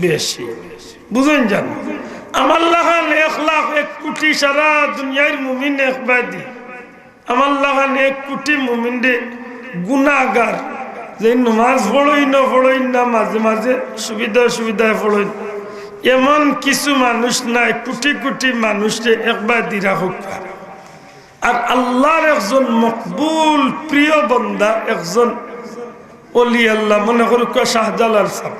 বেশি। বুঝইন জানো, আমার লাখান এক লাখ, এক কোটি সারা দুনিয়ার মুমিন একবায়দি, আমার লাখান এক কোটি মুমিনরে গুনাগার, যে নমাজ পড়ইন না, পড়ইন না, মাঝে মাঝে সুবিধা অসুবিধায় পড়ইন, এমন কিছু মানুষ নাই, কোটি কোটি মানুষরে একবায়দি রাখউক্কা। আর আল্লার একজন মকবুল প্রিয় বন্দা, একজন অলি আল্লাহ, মনে করউক্কা শাহজালাল সাব,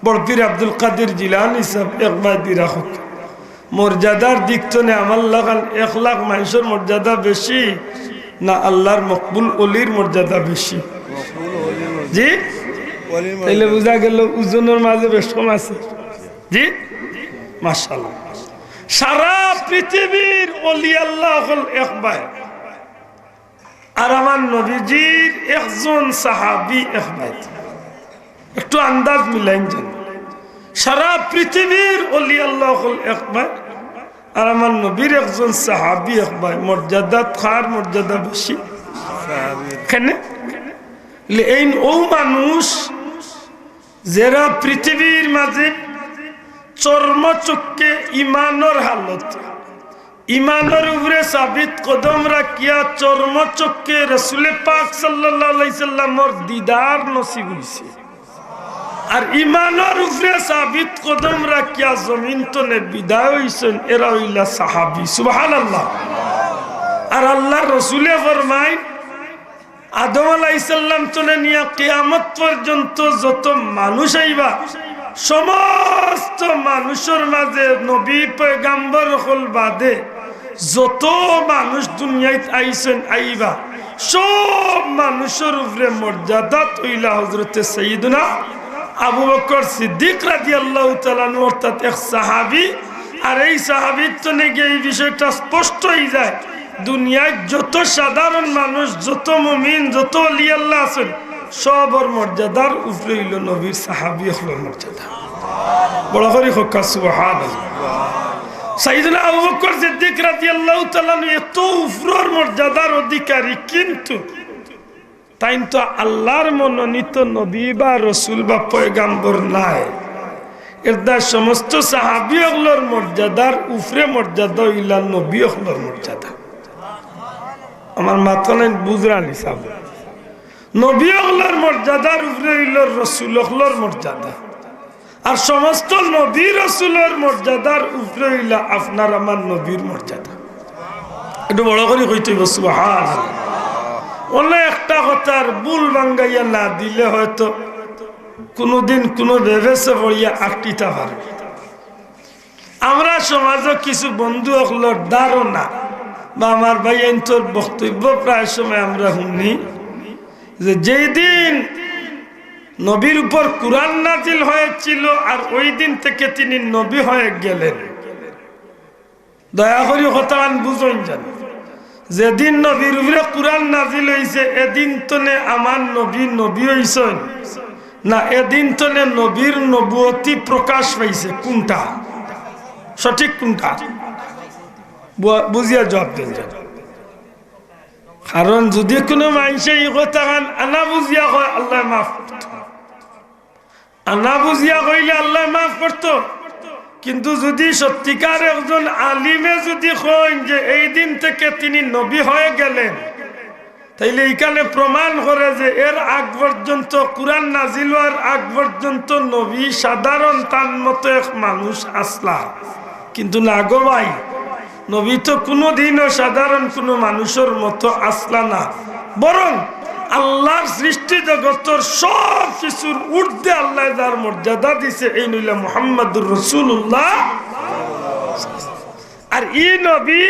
বড় পীর আব্দুল কাদির জিলানী সাব, একবায়দি রাখউক্কা। মর্যাদার দিক তনে আমার লাখান এক লাখ মানষর মর্যাদা বেশি না আল্লার মকবুল অলির মর্যাদা বেশি? জি? তাইলে বুঝা গেল ওজনর মাঝে বেশ কম আছে। জি, মাশাআল্লাহ। সারা পৃথিবীর অলি আল্লাহ অকল একবায়, আর আমার নবীজির একজন সাহাবী একবায়। একটু আন্দাজ মিলাইন যেন। সারা পৃথিবীর অলি আল্লাহ অকল একবায়, আর আমার নবীর একজন সাহাবী একবায়। মর্যাদাত কার মর্যাদা বেশি? কেনে? লে এইন অউ মানুষ যেরা পৃথিবীর মাঝে চর্মচক্ষে ইমানর হালত, ইমানর উপরে সাবিত কদম রাখিয়া চর্মচক্ষে রসুলে পাক সাল্লাল্লাহু আলাইহি সাল্লামর দিদার নসিব অইছে। আর ইমানর উপরে সাবিত কদম রাখিয়া জমিন তনে বিদায় অইছইন, এরা অইলা সাহাবী। সুবহানাল্লাহ। আর আল্লার রসুলে ফরমাইন, আদম আলাইহিস সালাম তনে নিয়া কিয়ামত পর্যন্ত যত মানুষ আইবা, সমস্ত মানুষর মাঝে নবী পয়গাম্বর অকল বাদে যত মানুষ দুনিয়াত আইছইন আইবা, সব মানুষর উপরে মর্যাদাত অইলা হযরতে সাইয়্যিদুনা আবু বকর সিদ্দিক রাদিয়াল্লাহু তাআলা আনহু, অর্থাৎ এক সাহাবী। আর এই সাহাবীর তনে গিয়া এই বিষয়টা স্পষ্ট অই যায়, দুনিয়ার যত সাধারণ মানুষ, যত মুমিন, যত অলি আল্লাহ আছইন, সবর মর্যাদার উপরে অইলো নবীর সাহাবী অকলর মর্যাদা। বড় করি কউক্কা সুবহানাল্লাহ। সাইয়্যিদুনা আবু বকর সিদ্দিক রাদিয়াল্লাহু তাআলা আনহু এত উপরর মর্যাদার অধিকারী, কিন্তু তাইন তো আল্লাহর মনোনীত নবী বা রসুল বা পয়গাম্বর নায়। এর দ্বারা সমস্ত সাহাবী অকলর মর্যাদার উপরে মর্যাদা অইলা নবী অকলর মর্যাদা। আমার মাত খান বুঝরা নি সাব? নবী অকলর মর্যাদার উপরে অইলো রসুল অকলর মর্যাদা। আর সমস্ত নবী রসুলর মর্যাদার উপরে অইলা আপনার আমার নবীর মর্যাদা। একটু বড় করি কইতে অইবো, সুবহানাল্লাহ। অইলে একটা কথার ভুল ভাঙ্গাইয়া না দিলে হয়তো কুনুদিন কুনু বেবেসে পড়িয়া আটকিতা পারে। আমরা সমাজো কিছু বন্ধু অকলর ধারণা বা আমার ভাইয়াইন্তর বক্তব্য প্রায় সময় আমরা হুনি যে যেই দিন নবীর উপর কুরআন নাজিল হয়েছিল আর ওই দিন থেকে তিনি নবী হয়ে গেলেন। দয়া করি কথাখান বুঝইন যেন, যেদিন নবীর উপরে কুরআন নাজিল অইছে, এদিন তনে আমার নবী নবী অইছইন, না এদিন তনে নবীর নবুয়তি প্রকাশ পাইছে? কুনটা সঠিক, কুনটা? বু-, বুঝিয়া জবাব দেইন যেন। কারণ যুদি কুনু মানষে ই কথাখান আনা বুঝিয়া কয়, আল্লায় মাফ করতো। আনা বুঝিয়া কইলে আল্লায় মাফ করতো। কিন্তু যুদি সত্যিকার একজন আলিমে যুদি কইন যে এই দিন থেকে তিনি নবী হয়ে গেলেন, তাইলে ইখানে প্রমাণ করে যে এর আগ পর্যন্ত, কুরআন নাজিল অওয়ার আগ পর্যন্ত নবী সাধারণ তান মতো এক মানুষ আছলা। কিন্তু না গো ভাই, নবী তো কুনুদিনও সাধারণ কুনু মানুষর মতো আছলা না, বরং আল্লাহর সৃষ্টি জগতর সব কিছুর ঊর্ধ্বে আল্লায় যার মর্যাদা দিছে, এইন অইলা মুহাম্মাদুর রাসূলুল্লাহ। আর ই নবী,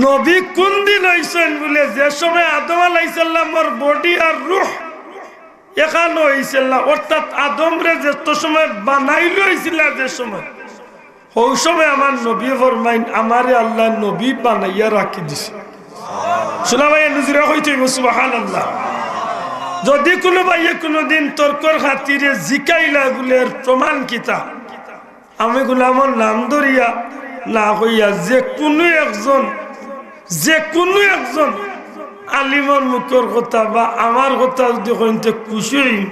নবী কুনদিন অইছইন বুলে, যে সময় আদম আলাইহিস সালামর body আর রূহ একখান অইছিল না, অর্থাৎ আদমরে যত সময় বানাইল অইছিল, যে সময়, হউ সময় আমার নবী ফরমাইন, আমারে আল্লায় নবী বানাইয়া রাখি দিছে। শুনা ভাই, নুজুরা কইতে অইবো সুবহানাল্লাহ। যুদি কুনু ভাইয়ে কুনুদিন তর্কর খাতিরে জিকাইলা বুলে এর প্রমাণ কিতা, আমি গুলামর নাম ধরিয়া না কইয়া যে কুনু একজন, যে কুনু একজন আলিমর মুখর কথা বা আমার কথা যুদি কইন তে খুশি অইমু।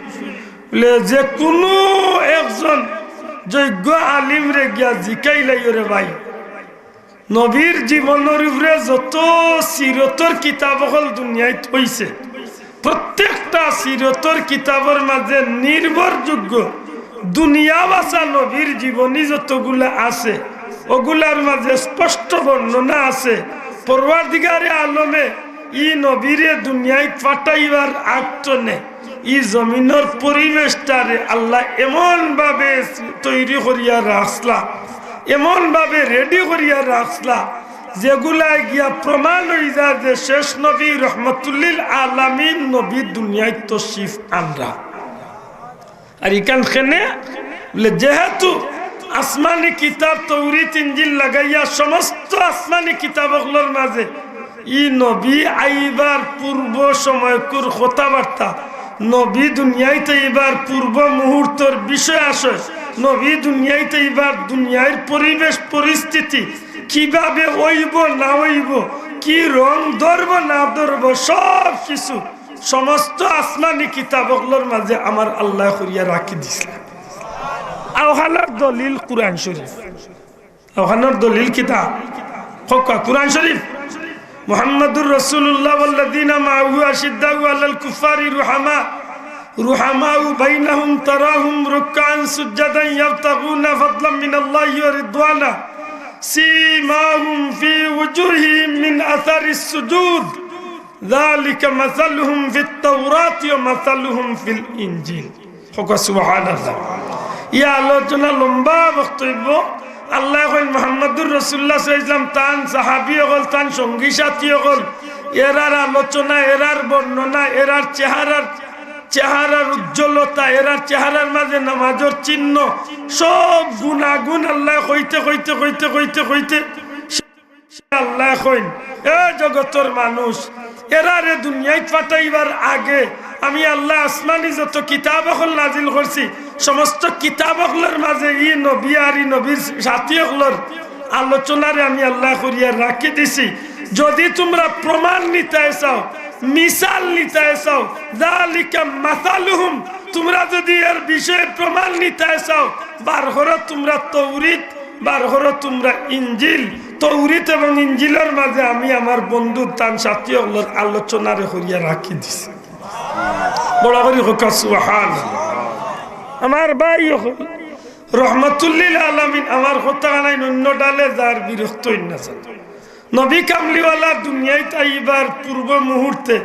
বুলে যে কুনু একজন যোগ্য আলিমরে গিয়া জিকাইলাইও রে ভাই, নবীর জীবনর উপরে যত সিরতর কিতাব অকল দুনিয়াত অইছে, প্রত্যেকটা সিরতর কিতাবর মাঝে নির্ভরযোগ্য দুনিয়া বাসা নবীর জীবনী যতগুলা আছে, অগুলার মাঝে স্পষ্ট বর্ণনা আছে। পরওয়ারদিগারে আলমে ই নবীরে দুনিয়াত পাঠাইবার আগ তনে ই জমিনর পরিবেশটারে আল্লায় এমন ভাবে তৈরি করিয়া রাখছলা, এমন ভাবে ready করিয়া রাখছলা, যেগুলায় গিয়া প্রমাণ অই যায় যে শেষ নবী রহমতুল্লিল আলামিন নবী দুনিয়াত তশরিফ আনরা। আর ইখান কেনে বুলে, যেহেতু আসমানি কিতাব তৌরিত ইঞ্জিল লাগাইয়া সমস্ত আসমানি কিতাব অকলর মাঝে ই নবী আইবার পূর্ব সময়কুর কথাবার্তা, নবী দুনিয়াত আইবার পূর্ব মুহূর্তর বিষয় আশয়, নবী দুনিয়াত আইবার দুনিয়ার পরিবেশ পরিস্থিতি, কিভাবে অইবো না অইবো, কি রং ধরবো না ধরবো, সব কিছু সমস্ত আসমানি কিতাব অকলর মাঝে আমার আল্লায় করিয়া রাখি দিছলা। অখানর দলিল কুরআন শরীফ। অখানর দলিল কিতা? কউক্কা, কুরআন শরীফ। মুহাম্মাদুর রাসূলুল্লাহ ওয়াল্লাযীনা মাআহু আশিদ্দাউ আলাল কুফফারি রুহামা, রুহামাউ বাইনাহুম তারাহুম রুক্কাআন সুজ্জাদান ইয়াবতাগুনা ফাদলাম মিনাল্লাহি ওয়া রিদওয়ানা। সীমাহুম ফি উজুহিহিম মিন আসারিস সুজুদ। ذلك مثلهم في التوراة ومثلهم في الإنجيل। কউক্কা সুবহানাল্লাহ। ই আলোচনা লম্বা বক্তব্য। আল্লায় কইন মুহাম্মাদুর রাসূলুল্লাহ সাল্লাল্লাহু আলাইহি ওয়াসাল্লাম, তান সাহাবী অকল, তান সঙ্গী সাথী অকল, এরার আলোচনা, এরার বর্ণনা, এরার চেহারার, চেহারার উজ্জ্বলতা, এরার চেহারার মাঝে নামাজর চিহ্ন, সব গুণাগুণ আল্লায় কইতে, কইতে, কইতে, কইতে, কইতে আল্লায় কইন, এ জগতর মানুষ, এরারে দুনিয়াইত পাঠাইবার আগে আমি আল্লায় আসমানি যত কিতাব অকল নাজিল করছি, সমস্ত কিতাব অকলর মাঝে ই নবী আর ই নবীর সাথী অকলর আলোচনারে আমি আল্লায় করিয়া রাখি দিছি। যদি তুমরা প্রমাণ নিতায় চাও, মিসাল নিতায় চাও, ذلك مثلهم, তুমরা যদি এর বিষয়ে প্রমাণ নিতায় চাও, বার করো তুমরা তৌরিত, বার করো তুমরা ইঞ্জিল। তৌরিত এবং ইঞ্জিলর মাঝে আমি আমার বন্ধু তান সাথী অকলর আলোচনারে করিয়া রাখি দিছি। বড় করি কউক্কা সুবহান। আমার ভাই অকল, রহমাতুল্লিল আলামিন, আমার কথা নাই, অন্য ডালে যার বিরক্ত অইন না যান। নবী কামলিওয়ালা দুনিয়াইত আইবার পূর্ব মুহূর্তে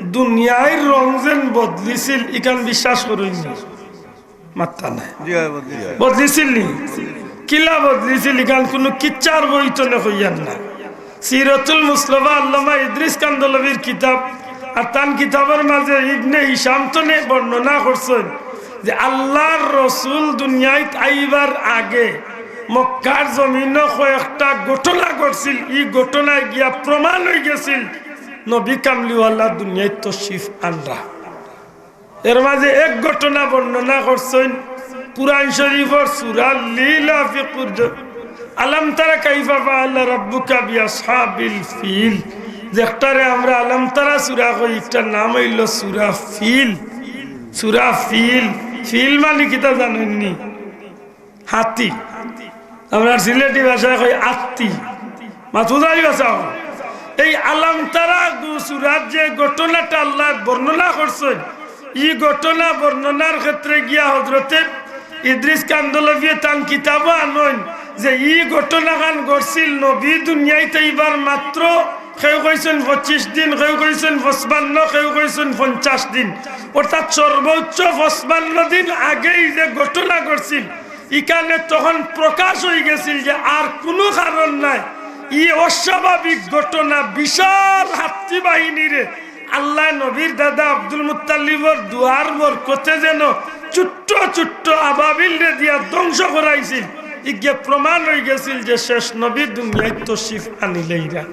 দুনিয়ার রং যেন বদলিছিল, ইখান বিশ্বাস করইন নি? মাত্তা নাই। জি অয়, বদলিছিল। বদলিছিল নি? কিলা বদলিছিল? ইখান কুনু কিচ্ছার বই তনে কইয়ার না। সিরাতুল মুস্তফা আল্লামা ইদ্রিস কান্দলবির কিতাব, আর তান কিতাবর মাঝে ইবনে হিশাম তনে বর্ণনা করছইন যে আল্লার রসুল দুনিয়াইত আইবার আগে মক্কার জমিনো কয়েকটা ঘটনা ঘটছিল। ই ঘটনায় গিয়া প্রমাণ অইগেছিল নবী কামলিওয়ালা দুনিয়াইত তশরিফ আনরা। এর মাঝে এক ঘটনা বর্ণনা করছইন কুরআন শরীফর সূরা ইলাফি কুরআন, আলাম তারা কাইফা ফাআলা রাব্বুকা বিআসহাবিল ফিল, যেটারে আমরা আলাম তারা সূরা কই, ইটার নাম অইলো সূরা ফিল। সূরা ফিল, ফিল মানে কিতা জানইন নি? হাতি। আমরার সিলেটি ভাষায় কই আত্তি। মাথা উজাই বাঁচাও। এই আলাম তারা গু-, সূরাত যে ঘটনাটা আল্লায় বর্ণনা করছইন, ই ঘটনা বর্ণনার ক্ষেত্রে গিয়া হযরতে ইদ্রিস কান্দলবিয়ে তান কিতাবো আনইন যে ই ঘটনাখান ঘটছিল নবী দুনিয়াইত আইবার মাত্র, কেউ কইছইন পঁচিশ দিন, কেউ কইছইন পঁচপান্ন, কেউ কইছইন পঞ্চাশ দিন, অর্থাৎ সর্বোচ্চ পঁচপান্ন দিন আগেই যে ঘটনা ঘটছিল, ইখানে তখন প্রকাশ অইগেছিল যে আর কুনু কারণ নাই। ই অস্বাভাবিক ঘটনা, বিশাল হাত্তি বাহিনীরে আল্লায় নবীর দাদা আব্দুল মুত্তালিবর দোয়ার বরকতে যেন ছোট্ট ছোট্ট আবাবিলরে দিয়া ধ্বংস করাইছিল। ইগিয়ে প্রমাণ অইগেছিল যে শেষ নবী দুনিয়াইত তশরিফ আনিলাইরা।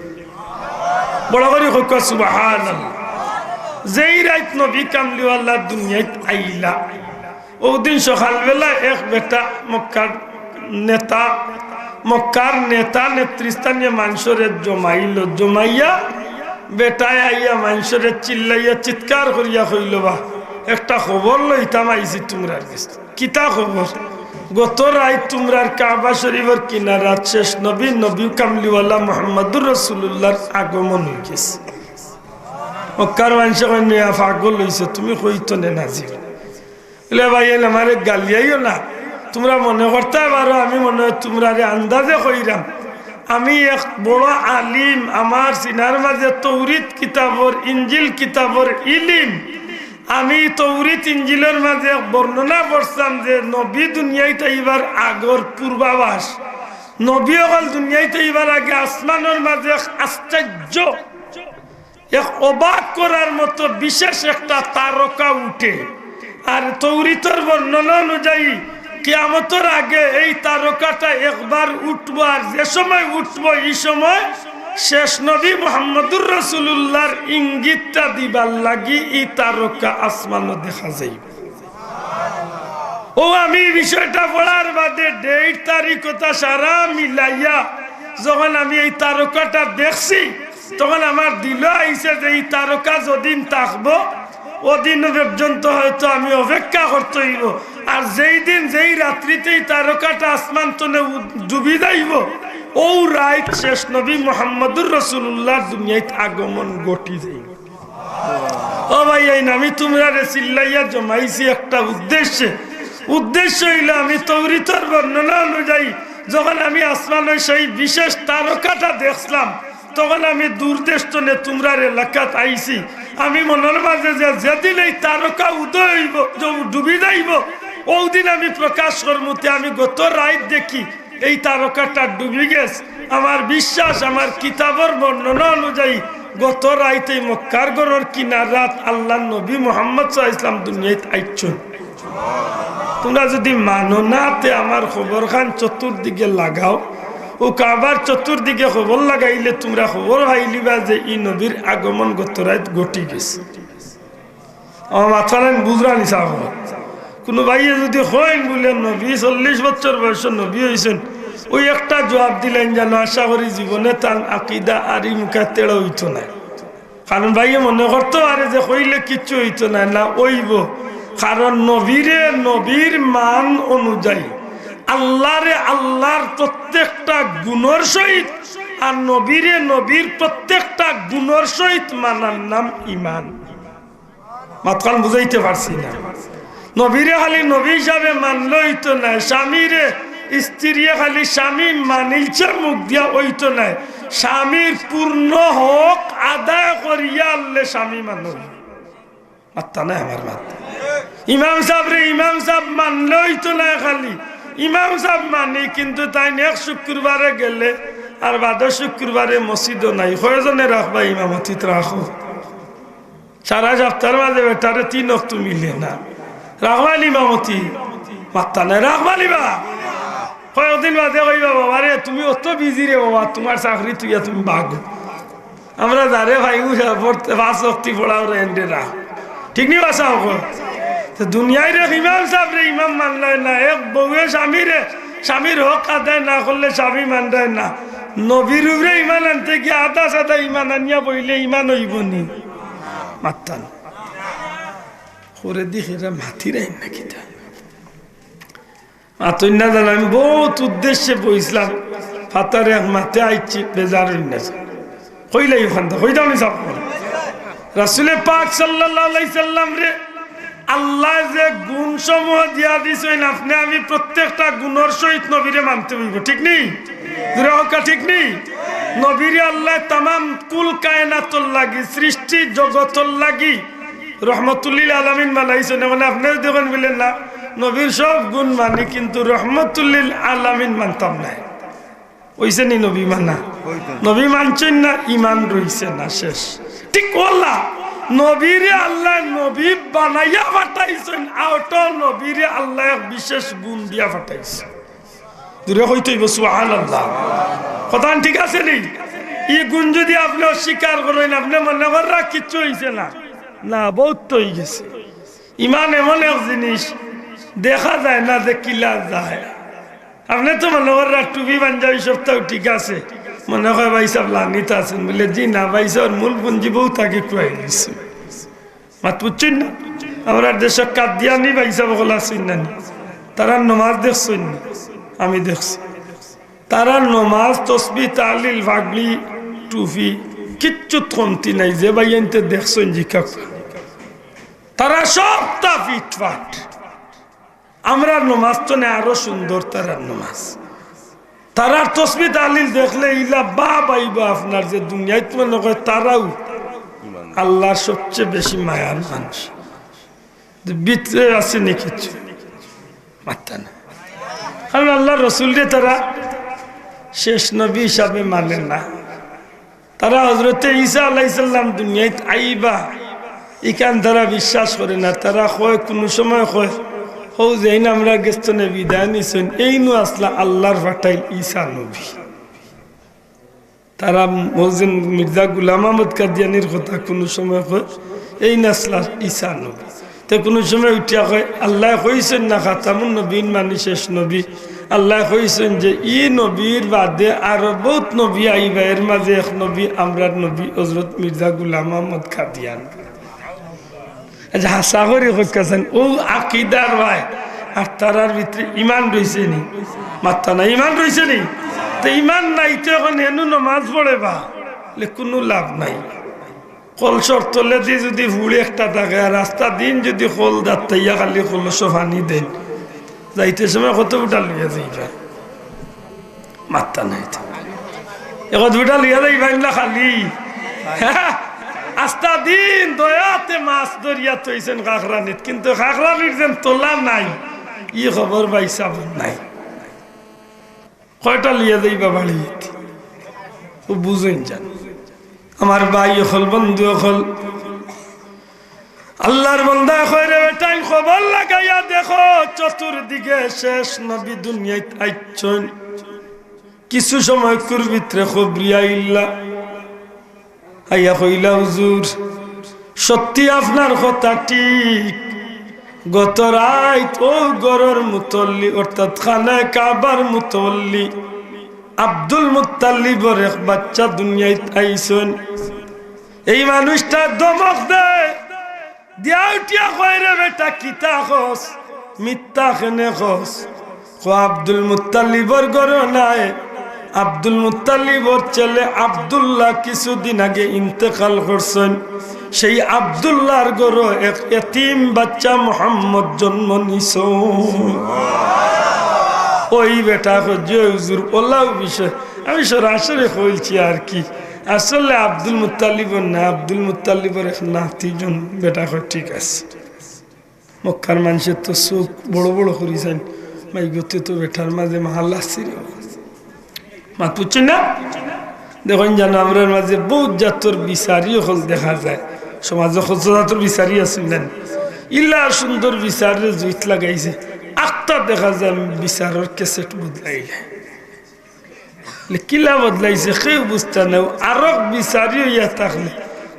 বড় করি কউক্কা সুবহানাল্লাহ। যেই রাইত নবী কামলিওয়ালা দুনিয়াইত আইলা, অউ দিন সকালবেলা এক বেটা মক্কার নেতা, মক্কার নেতা নেতৃস্থানীয় মানষরে জমাইলো। জমাইয়া বেটায় আইয়া মানষরে চিল্লাইয়া চিৎকার করিয়া কইলো, "বা, একটা খবর লইতাম আইছি তুমরার গেছে।" "কিতা খবর?" "গত রাইত তুমরার কাবা শরীফর কিনারাত শেষ নবী, নবী কামলিওয়ালা মুহাম্মাদুর রাসূলুল্লাহর আগমন অইগেছে।" মক্কার মানষে কইন, "মিয়া পাগল অইছো তুমি, কইতো নে নাজিব।" বলে, "ভাই, এন আমারে গালিয়াইও না, তুমরা মনে করতায় পারো আমি মনে অয় তুমরারে আন্দাজে কইরাম। আমি এক বড় আলিম, আমার সিনার মাঝে তৌরিত কিতাবর, ইঞ্জিল কিতাবর ইলিম। আমি তৌরিত ইঞ্জিলর মাঝে এক বর্ণনা পড়ছলাম যে নবী দুনিয়াইত আইবার আগর পূর্বাভাস, নবী অকল দুনিয়াইত আইবার আগে আসমানর মাঝে এক আশ্চর্য, এক অবাক করার মতো বিশেষ একটা তারকা উঠে। আর তৌরিতর বর্ণনা অনুযায়ী কিয়ামতর আগে এই তারকাটা একবার উঠবো, আর যে সময় উঠবো, ই সময় শেষ নবী মুহাম্মাদুর রাসূলুল্লাহর ইঙ্গিতটা দিবার লাগি ই তারকা আসমানো দেখা যাইবো।" অউ আমি ই বিষয়টা পড়ার বাদে date তারিখ কথা সারা মিলাইয়া যখন আমি এই তারকাটা দেখছি, তখন আমার দিলো আইছে যে ই তারকা যদিন থাকবো, অদিন পর্যন্ত হয়তো আমি অপেক্ষা করতে অইবো। আর যেই দিন, যেই রাত্রিতে ই তারকাটা আসমান তনে উ-, ডুবি যাইবো, অউ রাইত শেষ নবী মুহাম্মাদুর রাসূলুল্লাহর দুনিয়াইত আগমন ঘটি যাইবো। ও ভাইয়াইন, আমি তুমরারে চিল্লাইয়া জমাইছি একটা উদ্দেশ্যে। উদ্দেশ্য অইলো, আমি তৌরিতর বর্ণনা অনুযায়ী যখন আমি আসমানো সেই বিশেষ তারকাটা দেখছলাম, তখন আমি দূর দেশ তনে তুমরার এলাকাত আইছি। আমি মনর মাঝে যে যেদিন এই তারকা উদয় অইবো, য-, ডুবি যাইবো, অউ দিন আমি প্রকাশ করমু। তে আমি গত রাইত দেখি এই তারকাটা ডুবি গেছে। আমার বিশ্বাস, আমার কিতাবর বর্ণনা অনুযায়ী গত রাইত এই মক্কার ঘরর কিনারাত আল্লার নবী মুহাম্মদ সাল্লাল্লাহু আলাইহি ওয়াসাল্লাম দুনিয়াত আইছইন। তুমরা যুদি মানো না, তে আমার খবরখান চতুর্দিকে লাগাও। অউ কাবার চতুর্দিকে খবর লাগাইলে তুমরা খবর পাইলিবা যে ই নবীর আগমন গত রাইত ঘটি গেছে। আমার মাতখান বুঝরা নি সাব? কুনু ভাইয়ে যুদি কইন বুলে নবী চল্লিশ বছর বয়সো নবী অইছইন, অউ একটা জুয়াব দিলাইন জানো, আশা করি জীবনে তান আকিদা আর ই মুখা তেড়া অইতো নায়। কারণ ভাইয়ে মনে করতো পারে যে কইলে কিচ্ছু অইতো নায়, না অইবো। কারণ নবীরে নবীর মান অনুযায়ী, আল্লারে আল্লার প্রত্যেকটা গুণর সহিত, আর নবীরে নবীর প্রত্যেকটা গুণর সহিত মানার নাম ইমান। মাতখান বুঝাইতে পারছি না? নবীরে খালি নবী হিসাবে মানলে অইতো নায়, স্বামীরে, স্ত্রীয়ে খালি স্বামী মানিলছে মুখ দিয়া অইতো নায়, স্বামীর পূর্ণ হক আদায় করিয়া আনলে স্বামী মানো। মাত্তা নাই আমার মাত। ইমাম সাবরে ইমাম সাব মানলে অইতো নায় খালি। ইমাম সাব মানি, কিন্তু তাইন এক শুক্রবারে গেলে আর বাদর শুক্রবারে মসজিদো নাই। কয়জনে রাখবা ইমামতিত রাখো? সারা সপ্তাহর মাঝে বেটারে তিন অক্ত মিলে না। রাখবা নি ইমামতি? মাত্তা নাই, রাখবা নি বা? কয়েকদিন বাদে কইবা, "বাবা রে, তুমি অত বিজি রে বাবা, তুমার চাকরি থুইয়া তুমি বাগো।" আমরা যারে পাইমু, পাঁচ অক্তি পড়াও রে এন্ডে রাখ। ঠিক নি বা সাব? তে দুনিয়ার এক ইমাম সাবরে ইমাম মানলায় না, এক বউয়ে স্বামীরে, স্বামীর হক আদায় না করলে স্বামী মানলায় না। নবীর উপরে ইমান আনতে গিয়া আধা সাদা ইমান আনিয়া বইলে ইমান অইবো নি? মাত্তা না। করে দেখি এরা মাতিরাইন না কিতা? মাতইন না জানো, আমি বউত উদ্দেশ্যে বইছলাম, ফাতারে এক মাতে আইছি, বেজার অইন না। কইলাই অখানতা, কইতাম নি সাব? রাসুলে পাক সাল্লাল্লাহু আলাইহি সাল্লামরে আল্লায় যে গুণসমূহ দিয়া দিছইন, আপনে আমি প্রত্যেকটা গুণর সহিত নবীরে মানতে অইবো, ঠিক নি? জুরে কউক্কা, ঠিক নি? নবীরে আল্লায় তামাম কুল কায়নাতর লাগি, সৃষ্টি জগতর লাগি রহমতুল্লিল আলামিন বানাইছইন। মানে আপনে যুদি কইন বুলে না, নবীর সব গুণ মানি, কিন্তু রহমতুল্লিল আলামিন মানতাম নায়। অইছে নি নবী মানা? নবী মানছইন না, ইমান রইছে না, শেষ। ঠিক অলা, নবীরে আল্লায় নবী বানাইয়া পাঠাইছইন, আউটাও নবীরে আল্লায় এক বিশেষ গুণ দিয়া পাঠাইছইন। জুরে কইতে অইবো সুবহানাল্লাহ। কথাখান ঠিক আছে নি? ই গুণ যুদি আপনে অস্বীকার করইন, আপনে মনে কররা কিচ্ছু অইছে না। না, বউত তো অইগেছে। ইমান এমন এক জিনিস, দেখা যায় না যে কিলা যায়। আপনে তো মনে কররা টুপি পাঞ্জাবি সবতাউ ঠিক আছে, মনে কয়, "ভাইসাব লানিত আছইন?" বুলে, "জি না ভাইসাব, মূল পুঞ্জি বউত আগে খুয়াই দিছে।" মাত বুঝছইন না? আমরার দেশো কাদিয়ানি ভাইসাব অকল আছইন না নি? তারার নমাজ দেখছইন নি? আমি দেখছি। তারার নমাজ, তসবি, তাহলিল, পাগড়ি, টুপি, কিচ্ছুত কমতি নাই। যে ভাইয়াইন্তে দেখছইন জিকাউক্কা। তারা সবতা ফিটফাট। আমরার নমাজ তো নে আরো সুন্দর তারার নমাজ। তারার তসবি তাহলিল দেখলে ইলা বাপ আইবা আপনার যে দুনিয়াত মনে কয় তারাউ আল্লার সবচে বেশি মায়ার মানুষ। ভিতরে আছে নি কিচ্ছু? মাত্তা না। কারণ আল্লার রসুলরে তারা শেষ নবী হিসাবে মানে না। তারা হজরতে ঈসা আলাইহিস সালাম দুনিয়াত আইবা, ইখান তারা বিশ্বাস করে না। তারা কয়, কুনু সময় কয়, "হউ যেইন আমরার গেছ থনে বিদায় নিছইন, এইনউ আছলা আল্লার পাঠাইল ঈসা নবী।" তারা মৌজিন মির্জা গুলাম আহমদ কাদিয়ানির কথা কুনু সময় কয়, "এইন আছলা ঈসা নবী।" তে কুনু সময় উঠিয়া কয়, "আল্লায় কইছইন না খাতামুন নবীন মানি শেষ নবী? আল্লায় কইছইন যে ই নবীর বাদে আরো বউত নবী আইবা, এর মাঝে এক নবী আমরার নবী হজরত মির্জা গুলাম আহমদ কাদিয়ান।" আচ্ছা, হাছা করি কউক্কা চাইন, অউ আকিদার ভাই, আর তারার ভিতরে ইমান রইছে নি? মাত্তা না, ইমান রইছে নি? তে ইমান নাই তে অখন এনু নমাজ পড়ে বা, লে কুনু লাভ নাই। কলসর তলেদি যুদি ফুড়ি একটা থাকে আর রাস্তা দিন যুদি কল দাঁড়াইয়া খালি কলসো পানি দেইন, যাইতে সময় কত ফুটা লইয়া যাইবা? মাত্তা নাই তো। এগত বেটা লইয়া যাইবা ইনলা খালি। আস্তা দিন দয়াতে মাছ ধরিয়া থইছইন খাখরানিত, কিন্তু খাখরানির যেন তলা নাই, ই খবর পাইছইন নাই। কয়টা লইয়া যাইবা বাড়িত, ও বুঝইন যান। আমার ভাই অকল, বন্ধু অকল, আল্লার বন্দা কয়, রে বেটাইন, খবর লাগাইয়া দেখো, চতুর্দিকে শেষ নবী দুনিয়াত আইছইন। কিছু সময়কুর ভিতরে খবরি আইলা, আইয়া কইলা, হুজুর, সত্যি আপনার কথা ঠিক। গত রাইত অউ ঘরর মুতল্লি, অর্থাৎ খানায়ে কাবার মুতল্লি, আব্দুল মুত্তালিবর এক বাচ্চা দুনিয়াত আইছইন। এই মানুষটা ধমক দেয়, দিয়া উঠিয়া কয়, রে বেটা, কিতা কস? মিথ্যা কেনে কস? কয়, আব্দুল মুত্তালিবর ঘরো নাই। আব্দুল মুত্তালিবর ছেলে আব্দুল্লাহ কিছুদিন আগে ইন্তেকাল করছইন। সেই আব্দুল্লাহর ঘরো এক এতিম বাচ্চা মোহাম্মদ জন্ম নিছইন। ওই বেটা কয়, জি হুজুর, অলাউ বিষয়, আমি সরাসরি কইলছি আর কি। আসলে আব্দুল মুত্তালিবর না, আব্দুল মুত্তালিবর এক নাতি জন। বেটা কয়, ঠিক আছে। মক্কার মানষে তো চউখ বড় বড় করি চাইন, মাইগতে তো বেটার মাঝে মাহাল আছে রে। মাত বুঝছইন না? দেখইন জানো, আমরার মাঝে বউত জাতর বিচারি অকল দেখা যায়। সমাজো কত জাতর বিচারি আছইন না? ইলা সুন্দর বিচাররে জুইত লাগাইছে, আখতা দেখা যায় বিচারর ক্যাসেট বদলাইলে। লে কিলা বদলাইছে, কেউ বুঝতা নায়। আরক বিচারি অইয়া থাকলে,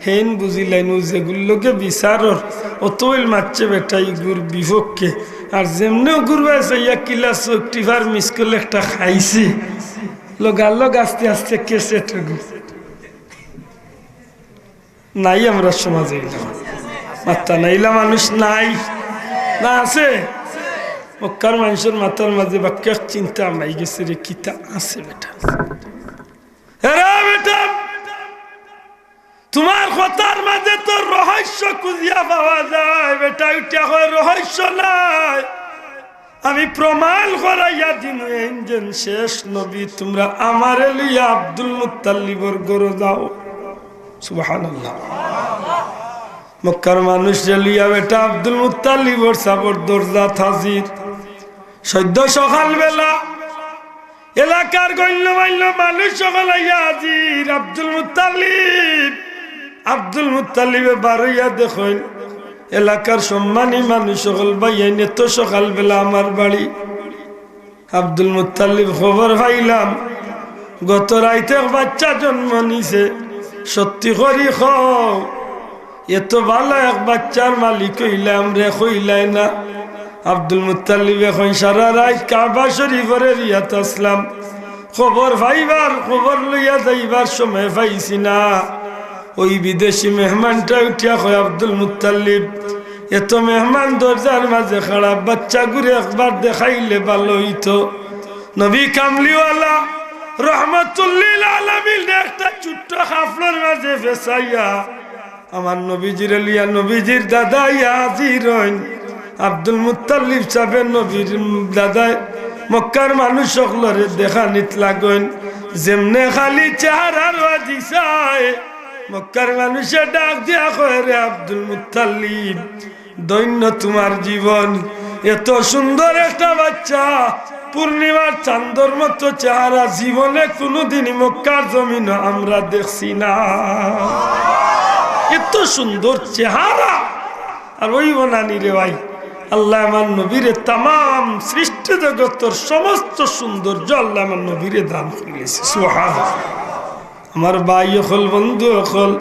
হেইন বুঝিলাইন, অউ যেগুর লগে বিচারর, অতইল মাতছে বেটা ইগুর বিপক্ষে। আর যেমনে অগুর বায় চাইয়া কিলা চউখ টিপার মিস কল একটা খাইছে, লগালগ আস্তে আস্তে ক্যাসেট অগু। নাই আমরার সমাজে ইলা। মাত্তা নাই, ইলা মানুষ নাই। না আছে? মক্কার মানষর মাথার মাঝে বাক্কা চিন্তা হামাই গেছে রে, কিতা আছে বেটা? এরা বেটা, তুমার কথার মাঝে তো রহস্য খুঁজিয়া পাওয়া যায়। বেটা উঠিয়া কয়, রহস্য নাই। আমি প্রমাণ করাইয়া দিমু, এইন যেন শেষ নবী, তুমরা আমারে লইয়া আব্দুল মুত্তালিবর ঘরো যাও। সুবহানাল্লাহ। মক্কার মানুষরে লইয়া বেটা আব্দুল মুত্তালিবর সাবর দরজাত হাজির। সদ্য সকালবেলা এলাকার গণ্যমান্য মানুষ অকল আইয়া হাজির। আব্দুল মুত্তালিব, আব্দুল মুত্তালিবে বারইয়া দেখইন, এলাকার সম্মানী মানুষ অকল, ভাইয়াইন, এত সকালবেলা আমার বাড়ি। আব্দুল মুত্তালিব, খবর পাইলাম, গত রাইত এক বাচ্চা জন্ম নিছে। সত্যি করি কও, এত ভালা এক বাচ্চার মালিক অইলাম রে, কইলায় না। আব্দুল মুত্তালিবে কইন, সারা রাইত কাবা শরীফর এরিয়াত আছলাম, খবর পাইবার, খবর লইয়া যাইবার সময় পাইছি না। ওই বিদেশি মেহমানটা উঠিয়া কয়, আব্দুল মুত্তালিব, এত মেহমান দরজার মাঝে খাড়া, বাচ্চাগুরে একবার দেখাইলে ভালা অইতো। নবী কামলিওয়ালা রহমতুল্লিল আলামিন একটা ছোট্ট কাপড়র মাঝে ফেছাইয়া আমার নবীজিরে লইয়া নবীজির দাদা আইয়া হাজির অইন। আব্দুল মুত্তালিব সাবে নবীর দাদায় মক্কার মানুষ অকলরে দেখানিত লাগইন। যেমনে খালি চেহারার বাদি চায়, মক্কার মানুষে ডাক দিয়া কয়, রে আব্দুল মুত্তালিব, ধন্য তুমার জীবন, এত সুন্দর একটা বাচ্চা, পূর্ণিমার চান্দর মতো চেহারা, জীবনে কুনুদিন মক্কার জমিনো আমরা দেখছি না। এত সুন্দর চেহারা। আর ওই বনানি রে ভাই, আল্লায় আমার নবীরে, তামাম সৃষ্টি জগতর সমস্ত সৌন্দর্য আল্লায় আমার নবীরে দান করিলিছে। সুবহানাল্লাহ। আমার ভাই অকল, বন্ধু অকল,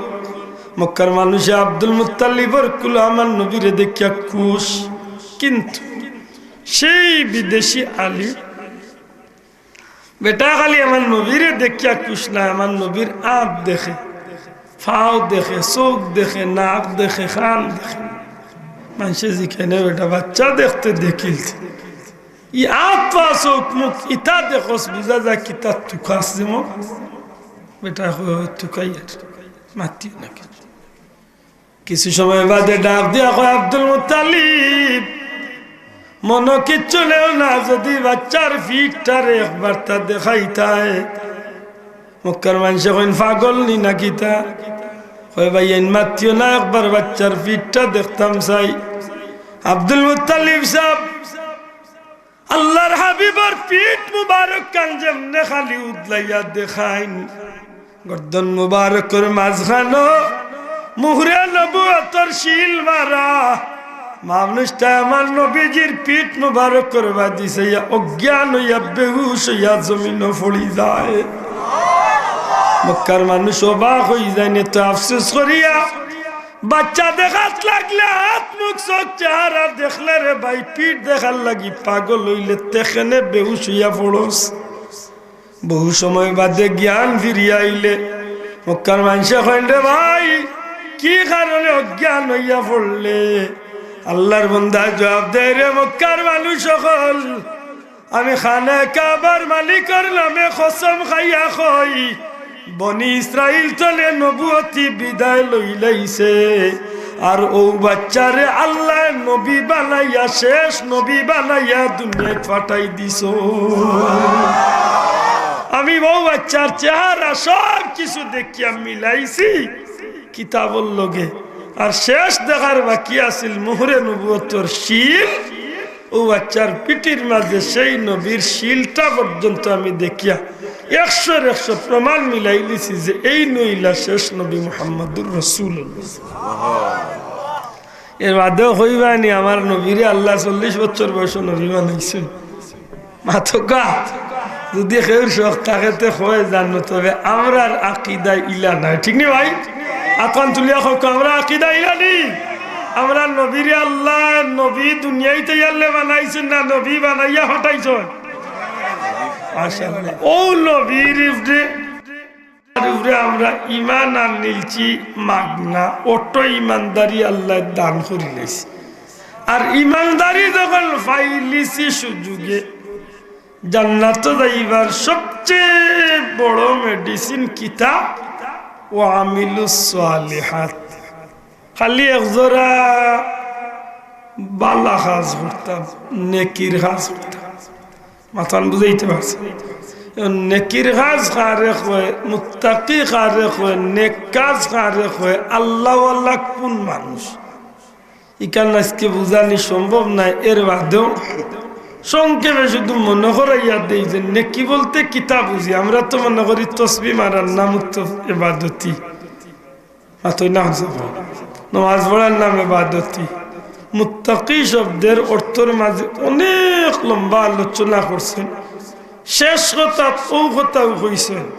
মক্কার মানুষে আব্দুল মুত্তালিবর কুলো আমার নবীরে দেখিয়া খুশ, কিন্তু সেই বিদেশি আলী বেটা খালি আমার নবীরে দেখিয়া খুশ নায়, আমার নবীর আত দেখে, পাও দেখে, চউখ দেখে, নাক দেখে, কান দেখে। মানষে জিকাইন, বেটা বাচ্চা দেখতে দেখিল, ই আত পা চউখ মুখ ইতা দেখোস, বুঝা যায় কিতা তুকাস যেমন। বেটা কয়, তুকাই আর মাতি না কিছু। কিছু সময় বাদে ডাক দিয়া কয়, আব্দুল মুত্তালিব, মনো কিচ্ছু নেও না, যদি বাচ্চার পিঠটারে একবারতা দেখাইতায়। মক্কার মানষে কইন, "পাগল নি না কিতা?" কয়, "ভাইয়াইন, মাতিও না, একবার বাইচ্চার পিঠটা দেখতাম চাই।" আব্দুল মুত্তালিব সাব, আল্লার হাবিবর পিঠ মুবারক খান যেমনে খালি উদলাইয়া দেখাইন, গর্দন মুবারকর মাঝখানো মুহরে নবুয়তর সিল মারা। মানুষটা আমার নবীজির পিঠ মুবারকর বাদি চাইয়া অজ্ঞান অইয়া বেহুশ অইয়া জমিনো পড়ি যায়। মক্কার মানুষ অবাক অই যায়, নে তো আফসোস করিয়া বাইচ্চা দেখাত লাগলে আত মুখ চউখ চেহারা দেখলে রে ভাই, পিঠ দেখার লাগি পাগল অইলে তে কেনে বেহুশ অইয়া পড়স। বহু সময় বাদে জ্ঞান ফিরিয়া আইলে মক্কার মানষে কইন, "রে ভাই, কি কারণে অজ্ঞান অইয়া পড়লে?" আল্লার বন্দায় জবাব দেয়, "রে মক্কার মানুষ অকল, আমি খানায়ে কাবার মালিকর নামে কসম খাইয়া কই, বনি ইসরাইল তনে নবুয়তি বিদায় লইলাইছে, আর অউ বাইচ্চারে আল্লায় নবী বানাইয়া, শেষ নবী বানাইয়া দুনিয়াত পাঠাই দিছো। আমি অউ বাইচ্চার চেহারা সব কিছু দেখিয়া মিলাইছি কিতাবর লগে, আর শেষ দেখার বাকি আছিল মুহরে নবুয়তর সিল, অউ বাইচ্চার পিঠির মাঝে সেই নবীর সিলটা পর্যন্ত আমি দেখিয়া একশোর একশো প্রমাণ মিলাইলিছি যে এইন অইলা শেষ নবী মুহাম্মাদুর রাসূলুল্লাহ।" এর বাদেও কইবায়নি, "আমার নবীরে আল্লায় চল্লিশ বছর বয়সো নবী বানাইছইন।" মাতউক্কা, যুদি কেউর শখ থাকে তে কয় জানো, তবে আমরার আকিদা ইলা নায়, ঠিক নি ভাই? আতখান তুলিয়া কউক্কা, আমরার আকিদা ইলা নি? আমরার নবীরে আল্লায় নবী দুনিয়াইত আইয়ারলে বানাইছইন না নবী বানাইয়া পাঠাইছইন? মাশাআল্লাহ। অউ নবীর উপরে, উপরে আমরা ইমান আনিলছি মাগনা, অত ইমানদারি আল্লায় দান করিলাইছে। আর ইমানদারি যখন পাইলিছি সুযোগে, জান্নাতো যাইবার সবচেয়ে বড় মেডিসিন কিতা? ওয়া আমিলুস সালিহাত। খালি একজরা বালা কাজ করতাম, নেকির কাজ করতাম। মাতখান বুঝাইতে পারছি? এখন নেকির কাজ কারে কয়, মুত্তাকি কারে কয়, নেক কাজ কারে কয়, আল্লাওয়ালা কুন মানুষ? ইখান আইজকে বুঝানি সম্ভব নায়। এর বাদেও সংক্ষেপে শুধু মনো করাইয়া দেই যে নেকি বলতে কিতা বুঝি। আমরা তো মনো করি তসবি মারার নাম তো এবাদতি। মাতইন না, নমাজ পড়ার নাম এবাদতি। মুত্তাকি শব্দের অর্থর মাঝে অনেক লম্বা আলোচনা করছইন। শেষ কথাত অউ কথাউ কইছইন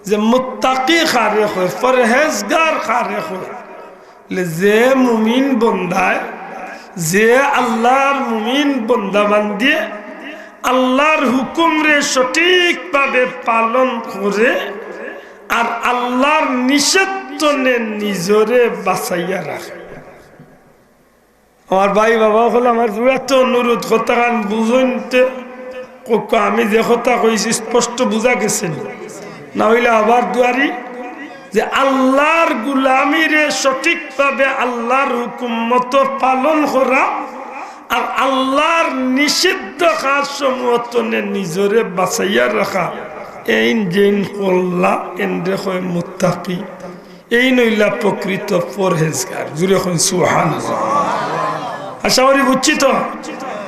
যে মুত্তাকি কারে কয়, পরহেজগার কারে কয়। যে মুমিন বন্দায়, যে আল্লার মুমিন বন্দা বান্দিয়ে আল্লার হুকুমরে সঠিকভাবে পালন করে, আর আল্লার নিষেধ তনে নিজরে বাঁচাইয়া রাখে। আমার ভাই বাবা অকল, আমার জুড়াতে অনুরোধ, কথাখান বুঝইনতে কউক্কা, আমি যে কথা কইছি স্পষ্ট বুঝা গেছে নি? না অইলে আবার দুয়ারি যে আল্লার গুলামিরে সঠিকভাবে আল্লার হুকুম মতো পালন করা, আর আল্লার নিষিদ্ধ কাজসমূহ তনে নিজরে বাঁচাইয়া রাখা, এইন যেইন করলা, এনরে কয় মুত্তাকি। এইন অইলা প্রকৃত পরহেজগার। জুরে কইন সুবহানাল্লাহ। আশা করি বুঝছি তো?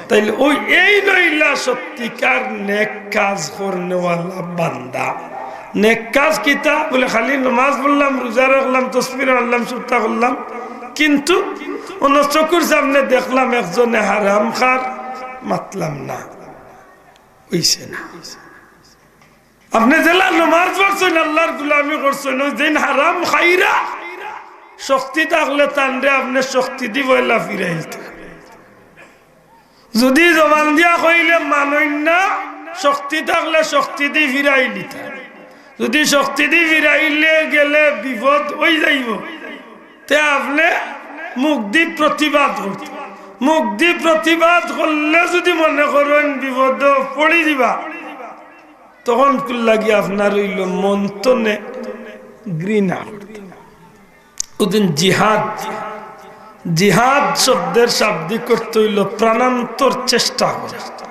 তাইলে অউ এইন অইলা সত্যিকার নেক কাজ করনেওয়ালা বান্দা। নেক কাজ কিতা? বলে, "খালি নমাজ পড়লাম, রোজা রাখলাম, তসবি মারলাম, সুরতা করলাম, কিন্তু অন্য চকুর সামনে দেখলাম একজনে হারাম খার, মাতলাম না, অইছে না।" আপনে যেলা নমাজ পড়ছইন, আল্লার গুলামি করছইন, অউ যেইন হারাম খাইরা, শক্তি থাকলে তানরে আপনে শক্তি দি পয়লা ফিরাইলতা। যুদি জবান দিয়া কইলে মানইন না, শক্তি থাকলে শক্তি দি ফিরাইলিতা। যুদি শক্তি দি ফিরাইলে গেলে বিপদ অইযাইবো, তে আপনে মুখ দি প্রতিবাদ করতা। মুখ দি প্রতিবাদ করলে যুদি মনে করইন বিপদো পড়ি যিবা, তখন কুল্লাগি আপনার অইলো মন তনে ঘৃণা। অউ দিন জিহাদ, জিহাদ শব্দের শাব্দিক অর্থ অইলো প্রাণান্তর চেষ্টা করা।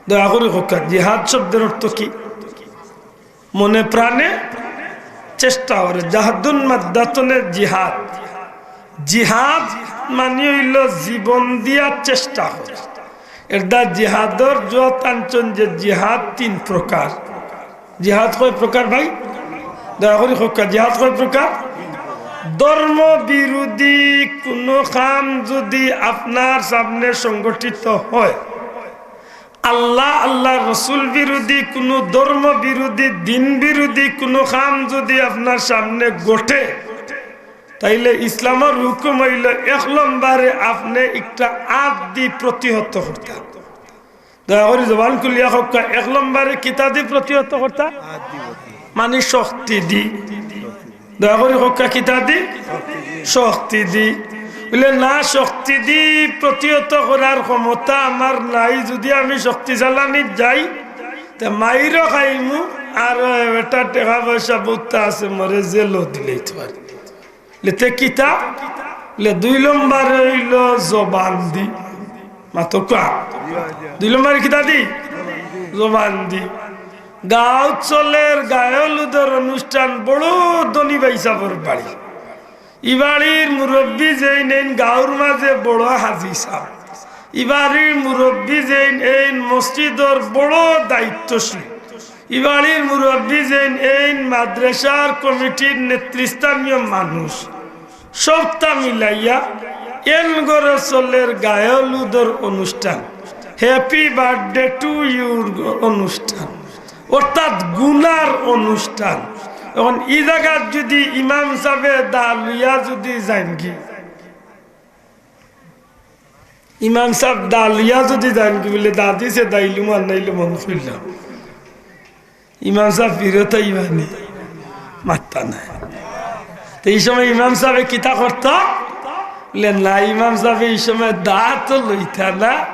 দয়া করি কউক্কা, জিহাদ শব্দের অর্থ কি? মনে প্রাণে চেষ্টা করে, জাহাদুন মাদ্দাতনে জিহাদ। জিহাদ মানে অইলো জীবন দিয়া চেষ্টা করে। এরদা জিহাদর জুয়াত আনছইন যে জিহাদ তিন প্রকার। জিহাদ কয় প্রকার ভাই? দয়া করি কউক্কা, জিহাদ কয় প্রকার? ধর্ম বিরোধী কোনো কাম যদি আপনার সামনে সংগঠিত হয়, আল্লাহ, আল্লাহর রসুল বিরোধী কোনো, ধর্ম বিরোধী, দিন বিরোধী কোনো কাম যদি আপনার সামনে ঘটে, তাইলে ইসলামর হুকুম অইলো এক নম্বরে আপনে একটা আত দি প্রতিহত করতা। দয়া করি জবান খুলিয়া কউক্কা, এক নম্বরে কিতা দি প্রতিহত করতা? মানে শক্তি দি। দয়া করি কউক্কা, কিতা দি? শক্তি দি। বুলে, না, শক্তি দি প্রতিহত করার ক্ষমতা আমার নাই। যদি আমি শক্তি চালানিত যাই, তে মাইরও খাইমু, আর বেটা টেকা পয়সা বউত্তা আছে, মরে জেলও দিলাইতো পারি। লে তে কিতা? লে দুই নম্বরে অইলো জবান দি। মাতউক্কা। দুই নম্বরে কিতা দি? জবান দি। গাঁওত চলের গায়ে হলুদর অনুষ্ঠান, বড় ধনী ভাইসাবর বাড়ি। ই বাড়ির মুরব্বি যেইন, এইন গাঁওর মাঝে বড় হাজি সাব। ই বাড়ির মুরব্বি যেইন, এইন মসজিদর বড় দায়িত্বশীল। ই বাড়ির মুরব্বি যেইন, এইন মাদ্রাসার কমিটির নেতৃস্থানীয় মানুষ। সবটা মিলাইয়া এন ঘরে চলের গায়ে হলুদর অনুষ্ঠান, happy birthday to you অনুষ্ঠান, অর্থাৎ গুনার অনুষ্ঠান। এখন ই জাগাত যদি ইমাম সাবে দা লইয়া যদি যাইনগি, ইমাম সাব দা লইয়া যদি যাইনগি, বুলে, "দাদি সে দাইলু মান্নাইলু মন খুললাম।" ইমাম সাব ফিরত আইবানি? মাত্তা নাই। তো ই সময় ইমাম সাবে কিতা করতা? বুলে, না, ইমাম সাবে ই সময় দা তো লইতা না।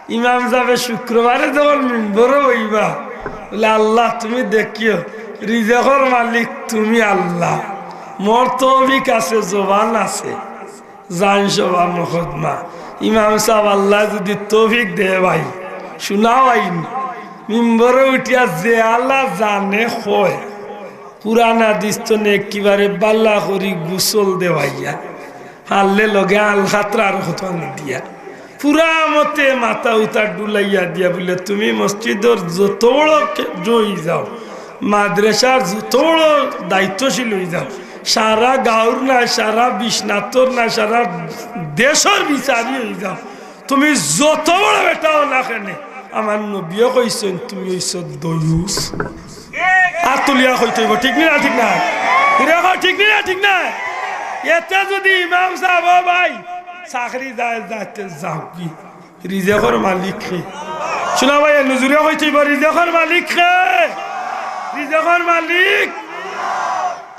ইমাম সাবে শুক্রবারে যখন মিম্বরো বইবা, বুলে, "আল্লাহ, তুমি দেখিও, রিজেকর মালিক তুমি আল্লাহ, মোর তৌফিক আছে, জবান আছে।" জান সবা মকদ্দমা। ইমাম সাব আল্লায় যদি তৌফিক দে ভাই, শুনাও আইন, মিম্বরো উঠিয়া যে আলা জানে কয়, কুরআন হাদিস তনে একেবারে বালা করি গোসল দেওয়াইয়া, হারলে লগে আলকাতরা আর কত আনি দিয়া, পুরা মতে মাথা উতা ডুলাইয়া দিয়া বুলে, "তুমি মসজিদর যত বড় কে-, জো অই যাও, মাদ্রাসার যত বড় দায়িত্বশীল অই যাও, সারা গাঁওর নায়, সারা বিশ্বনাথর নায়, সারা দেশর বিচারি অই যাও, তুমি যত বড় বেটা অও না কেনে, আমার নবীয়ে কইছইন, তুমি অইছো দয়ুস।" আত তুলিয়া কইতে অইবো, ঠিক নি না? ঠিক না? ইরে কও, ঠিক নি না? ঠিক না? এতে যদি ইমাম সাব, ও ভাই, চাকরি যায়, যাইতে যাও কি? রিজেকর মালিক কে? শুনা ভাই, নজুরে কইতে অইবো, রিজেকর মালিক কে? রিজেকর মালিক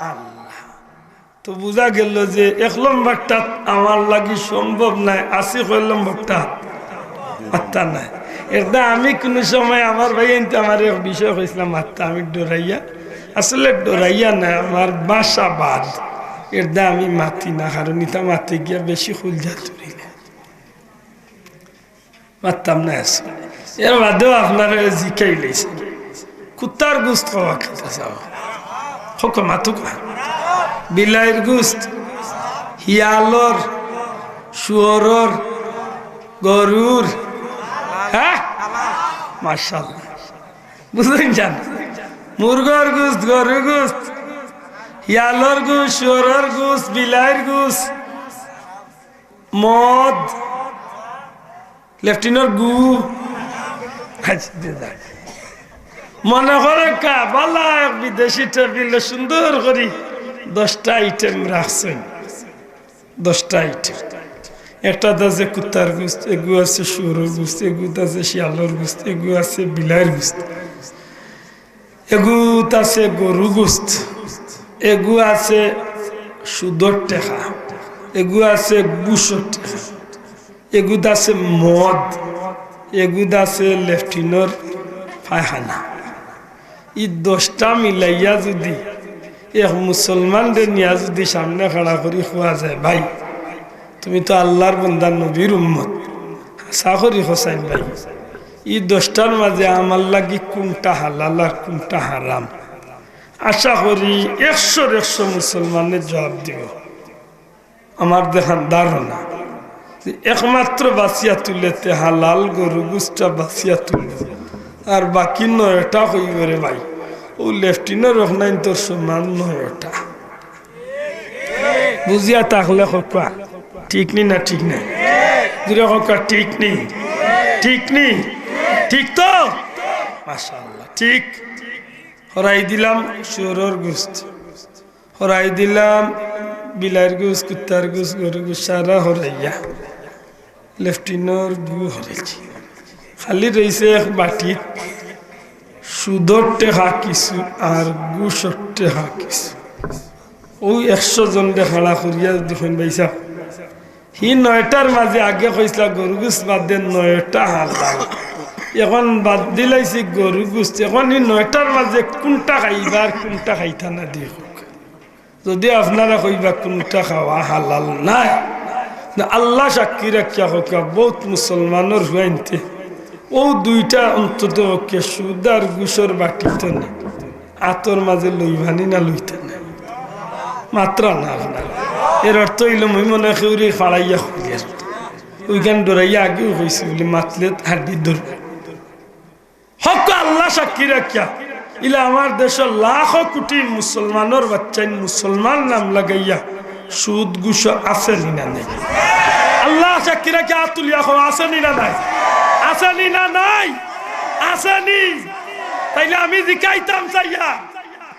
আল্লাহ। তো বুঝা গেল যে এক নম্বরটা আমার লাগি সম্ভব নায়, আছি কয় নম্বরটা? মাত্তা নাই। এরদা আমি কোনো সময় আমার ভাইয়াইন্তে আমার এক বিষয় কইছিলাম, মাত্তা আমি ডরাইয়া, আসলে ডরাইয়া না, আমার বাসা বাদ। এরদা আমি মাতি না, কারণ ইতা মাতে গিয়া বেশি খুল যা তুলি না। মাততাম না আছে। এর বাদেও আপনারা জিকাই লইছে। কুত্তার গুস্ত খাওয়া খেতে চাও। হোক মাতুক না। বিলাইর গুস্ত, হিয়ালর, শুয়রর, গরুর। হ্যাঁ? মাশাআল্লাহ। বুঝলেন জান? মুরগর গুস্ত, গরুর গুস্ত, হিয়ালর গুস্ত, শুয়রর গুস্ত, বিলাইর গুস্ত, মদ, লেফটিনর গু। আচ্ছা, দে যাক। মনে করে কা, বালা এক বিদেশি টেবিলে সুন্দর করি দশটা আইটেম রাখছইন। দশটা আইটেম। একটাত আছে কুত্তার গুস্ত, এগু আছে শুয়রর গুস্ত, এগুত আছে শিয়ালর গুস্ত, এগু আছে বিলাইর গুস্ত। এগুত আছে গরু গুস্ত, এগু আছে সুদর টেকা, এগু আছে ঘুষর টেকা, এগুত আছে মদ, এগুত আছে লেফটিনর পায়খানা। ই দশটা মিলাইয়া যদি এক মুসলমানরে নিয়া যদি সামনে খাড়া করি কওয়া যায়, "ভাই, তুমি তো আল্লার বন্দা, নবীর উম্মত, হাছা করি কছাইন ভাই, ই দশটার মাঝে আমার লাগি কুনটা হালাল আর কুনটা হারাম?" আশা করি একশোর একশো মুসলমানে জুয়াব দিবো। আমার দেখান ধারণা যে একমাত্র বাছিয়া তুলে তে হালাল গরু গুস্তা বাছিয়া তুলে, আর বাকি নয়টা কইবো রে ভাই, অউ লেফটিনর রখনাইন্তর সমান নয়টা। বুঝিয়া থাকলে কউক্কা, ঠিক নি না ঠিক না? জুরে কউক্কা, ঠিক নি? ঠিক নি? ঠিক তো? মাশাআল্লাহ, ঠিক। হরাই দিলাম শুয়োরর গুস্ত, হরাই দিলাম বিলাইর গুস্ত, কুত্তার গুস্ত, গরুর গুস্ত, সারা হরাইয়া লেফটিনর গু হরাইছি। খালি রইছে এক বাটিত সুদর টেকা কিছু আর গুসর টেকা কিছু। অউ একশো জনরে খাড়া করিয়া যুদি কইন, "ভাইসাব, হি নয়টার মাঝে আগে কইছলা গরু গুস্ত বাদ দে, নয়টা হালাল, এখন বাদ দিলাইছি গরু গুস্ত, এখন হি নয়টার মাঝে কুনটা খাইবা আর কুনটা খাইতা না?" দেখউক্কা, যুদি আপনারা কইবা কুনটা খাওয়া হালাল নায়, না, আল্লাহ সাক্ষী রাখিয়া কউক্কা, বউত মুসলমানর হুয়াইন্তে অউ দুইটা অন্তত পক্ষে সুদ আর গুসর বাটিত নে, আতর মাঝে লইবা নি না লইতা না? মাতরা না আপনারা। এর অর্থ অইলো, মুই মনে কেউরে ফাড়াইয়া কইয়ার, অউখান ডরাইয়া আগেউ কইছি বুলি, মাতলে হাড্ডি ধরবো। হক আল্লাহ সাক্ষী রাখিয়া, ইলা আমার দেশর লাখো কুটি মুসলমানর বাইচ্চাইন মুসলমান নাম লাগাইয়া সুদ গুস আছে নি না নাই? আল্লাহ সাক্ষী রাখিয়া আত তুলিয়া কও, আছে নি না নাই? আছে নি না নাই? আছে নি? তাইলে আমি জিকাইতাম চাইয়া,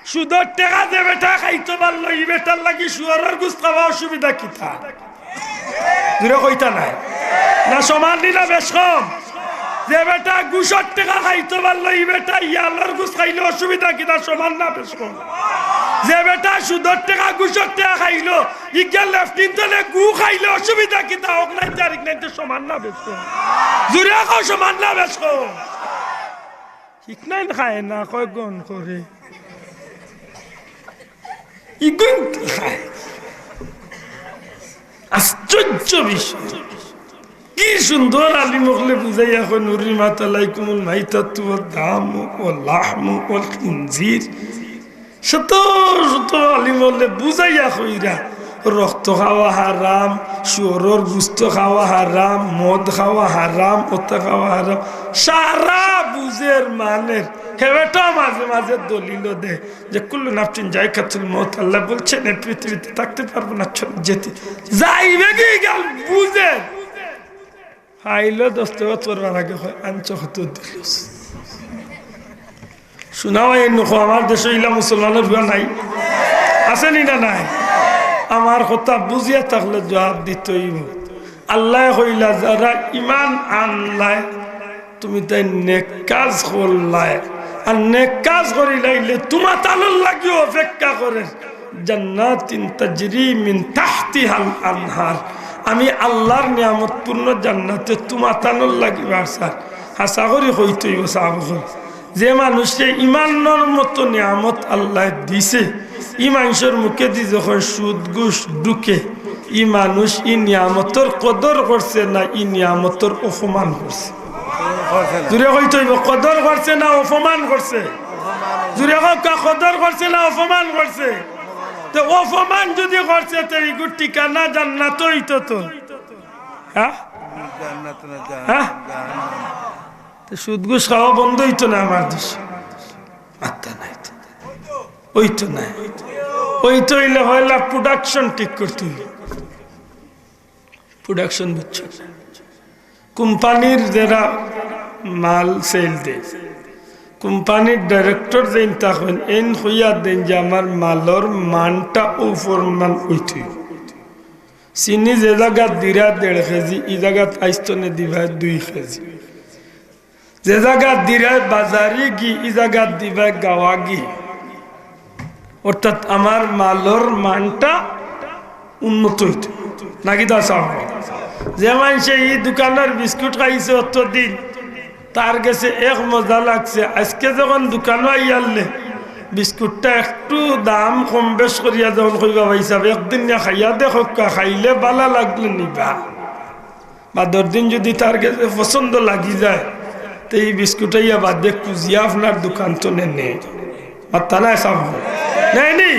সুদর টেকা যে বেটা খাইতো পারলো, ই বেটার লাগি শুয়োরর গুস্ত খাওয়া অসুবিধা কিতা? জুরে কইতা নায়? না সমান নি না বেশ কম? যে বেটা গুসর টেকা খাইতো পারলো, ই বেটা ইয়ালর গুস্ত খাইলে অসুবিধা কিতা, সমান না বেশ কম? যে বেটা সুদর টেকা গুসর টেকা খাইলো, ইগিয়ে লেফটিনতনে গু খাইলে অসুবিধা কিতা? হক নাই তারিখ নাই তো সমান না বেশ কম? জুরে কও সমান না বেশ কম? ঠিক নাই না, খায় না, কয় গন করে। ইগুইন খায়। আশ্চর্য বিষয়। কি সুন্দর আলিম অকলে বুঝাইয়া কইন, "হুররিমাত আলাইকুমুল মাইতাতু ওয়াদ দামু ওয়াল লাহমু ওয়াল খিনজির।" শত শত আলিম অকলে বুঝাইয়া কইরা, রক্ত খাওয়া হারাম, শুয়োরর গুস্ত খাওয়া হারাম, মদ খাওয়া হারাম, অতা খাওয়া হারাম। সারা বুঝের মানের। হে বেটা মাঝে মাঝে দলিল দে যে কুল্লু নাফসিন যায়কাতুল মউত, আল্লাহ বলছেন এই পৃথিবীতে থাকতে পারবো না, চলে যেতে। যাইবে কি গেল বুঝের। খাইলো দশ বছর আর আগে কয়, আনছো কত দিলস। শুনা অয়, এই নুকো আমার দেশো ইলা মুসলমানর হুয়া নাই? আছে নি না নাই? আমার কথা বুঝিয়া থাকলে জুয়াব দিতে অইবো। আল্লায় কইলা, যারা ইমান আনলায়, তুমি তাইন নেক কাজ করলায়, আর নেক কাজ করিলাইলে তুমাতানর লাগি অপেক্ষা করের জান্নাতিন তাজরি মিন তাহতিহাল আনহার। আমি আল্লার নিয়ামতপূর্ণ জান্নাতে তুমাতানর লাগি বারসার। হাছা করি কইতে অইবো সাব অকল, যে মানুষরে ইমানর মতো নিয়ামত আল্লায় দিছে, ই মানষর মুখেদি যখন সুদ ঘুষ ঢুকে, ই মানুষ ই নিয়ামতর কদর করছে না ই নিয়ামতর অপমান করছে? জুরে কইতে অইবো, কদর করছে না অপমান করছে? জুরে কউক্কা, কদর করছে না অপমান করছে? তে অপমান যুদি করছে, তে ইগুর ঠিকানা জান্নাত অইতো তো। হ্যাঁ? জান্নাত না, জাহান্নাম, হ্যাঁ? জাহান্নাম। তে সুদ ঘুষ খাওয়া বন্ধ অইতো না আমার দেশো? মাত্তা নাই তো। অইতো না। অইতো অইলে পয়লা production ঠিক করতে অইবো। Production বুঝছো? কোম্পানির যেরা মাল sale দেয়, কোম্পানির director যেইন থাকইন, এইন কইয়া দেইন যে আমার মালর মানটা অউ পরিমাণ অইতো অইবো। চিনি যে জাগাত দিরা দেড় কেজি, ই জাগাত আইজ তনে দিবা দুই কেজি। যে জাগাত দিরা বাজারি ঘি, ই জাগাত দিবা গাওয়া ঘি। অর্থাৎ আমার মালর মানটা উন্নত অইতো। নাকি দা সাব? যে মানষে ই দোকানর বিস্কুট খাইছে অতদিন, তার গেছে এক মজা লাগছে। আইজকে যখন দোকানো আইয়ারলে বিস্কুটটা একটু দাম কম বেশ করিয়া যখন কইবা, "ভাইসাব, একদিন নিয়া খাইয়া দেখউক্কা, খাইলে ভালা লাগলে নিবা।" বাদর দিন যুদি তার গেছে পছন্দ লাগি যায়, তে ই বিস্কুট আইয়া বাদে খুজিয়া আপনার দোকান তনে নেয়। মাত্তা নাই সাব। নাইনি?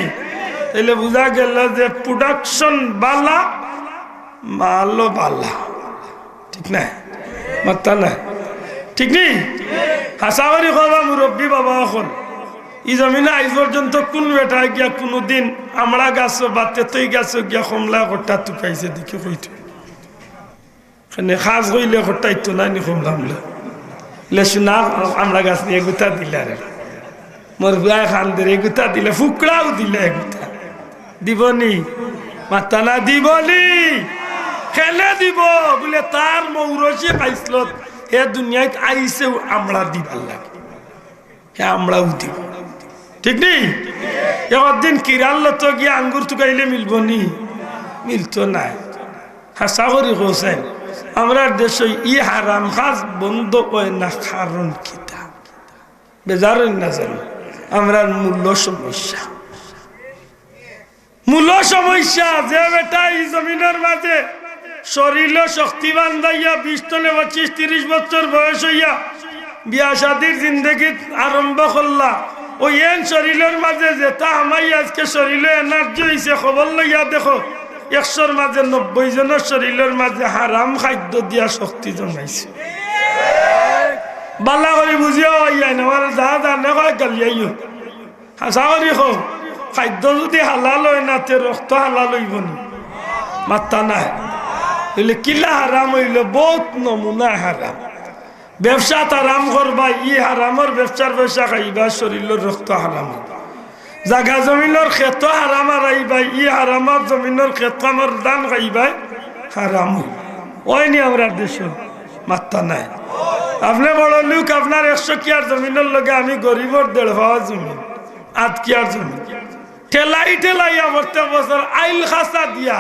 তাইলে বুঝা গেল যে production বালা, মালও বালা। ঠিক না? মাত্তা নাই। ঠিক নি? হাছা করি কবা মুরব্বি বাবা অকল। ই জমিনো আইজ পর্যন্ত কুন বেটায় গিয়া কুনুদিন আমড়া গাছো বা তেতই গাছো গিয়া কমলা কট্টা তুকাইছে দেখি কইতো। কেনে কাজ কইলে কট্টাইতো নানি কমলা আমলা। লে শুনা আমড়া গাছ নিয়া গুতা দিলা রে। মোর বুয়ায় কান্দের এগুতা দিলে, ফুকরাও দিলে এগুতা। দিবনি? মাত্তা না দিবনি? কেনে দিব? বুলে তার মৌরসি খাইছলত, হে দুনিয়াত আইছেও আমড়া দিবার লাগি। হে আমড়াও দিব। ঠিক নি? একদিন কিরার লতো গিয়া আঙ্গুর তুকাইলে মিলবনি? মিলতো নায়। হাছা করি কইছইন, আমরার দেশো ই হারাম কাজ বন্ধ অয় না, কারণ কিতা? বেজার অইন না জানি, আমরার মূল সমস্যা। মূল সমস্যা, যে বেটা ই জমিনর মাঝে শরীলো শক্তি বান্ধাইয়া বিশ তনে পঁচিশ তিরিশ বছর বয়স অইয়া বিয়া শাদির জিন্দেগি আরম্ভ করলা, অউ এন শরীলর মাঝে যেতা হামাই আজকে শরীলো energy অইছে, খবর লইয়া দেখো, একশোর মাঝে নব্বই জনর শরীলর মাঝে হারাম খাদ্য দিয়া শক্তি জমাইছে। বালা করি বুঝিয়া অইয়াইন, আমার যা জানে কয় গালিয়াইও। হাছা করি কও, খাদ্য যুদি হালাল অয় না, তে রক্ত হালাল অইবো নি? মাত্তা নাই। অইলে কিলা হারাম অইলো? বউত নমুনা হারাম। ব্যবসাত হারাম করবায়, ই হারামর ব্যবসার পয়সা খাইবায়, শরীলর রক্ত হারাম অইবো। জাগা জমিনর খেতো হারাম হারাইবায়, ই হারামর জমিনর খেত কামর ধান খাইবায়, হারাম অইবো। অয়নি আমরার দেশো? মাত্তা নাই। আপনে বড় লোক, আপনার একশো কিয়ার জমিনর লগে আমি গরিবর দেড় পাওয়া জমিন, আধ কিয়ার জমিন। ঠেলাই ঠেলাইয়া প্রত্যেক বছর আইল খাসা দিয়া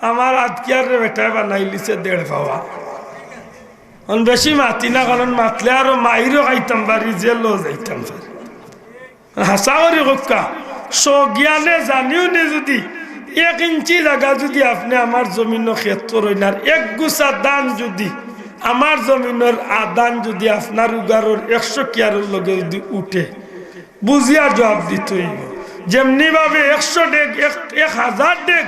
আমার আধ কিয়াররে বেটায় বানাইলিছে দেড় পাওয়া। অন বেশি মাতি না, কারণ মাতলে আরো মাইরও খাইতাম পারি, জেলও যাইতাম পারি। হাছা করি কউক্কা, সজ্ঞানে জানিও নে যুদি এক ইঞ্চি জাগা যুদি আপনে আমার জমিনো খেত করইন আর এক গুছা ধান যুদি আমার জমিনর আধান যুদি আপনার উগারর একশো কিয়ারর লগে যুদি উঠে, বুঝিয়া জুয়াব দিতে অইবো। যেমনি ভাবে একশো ডেগ, এক, এক হাজার ডেগ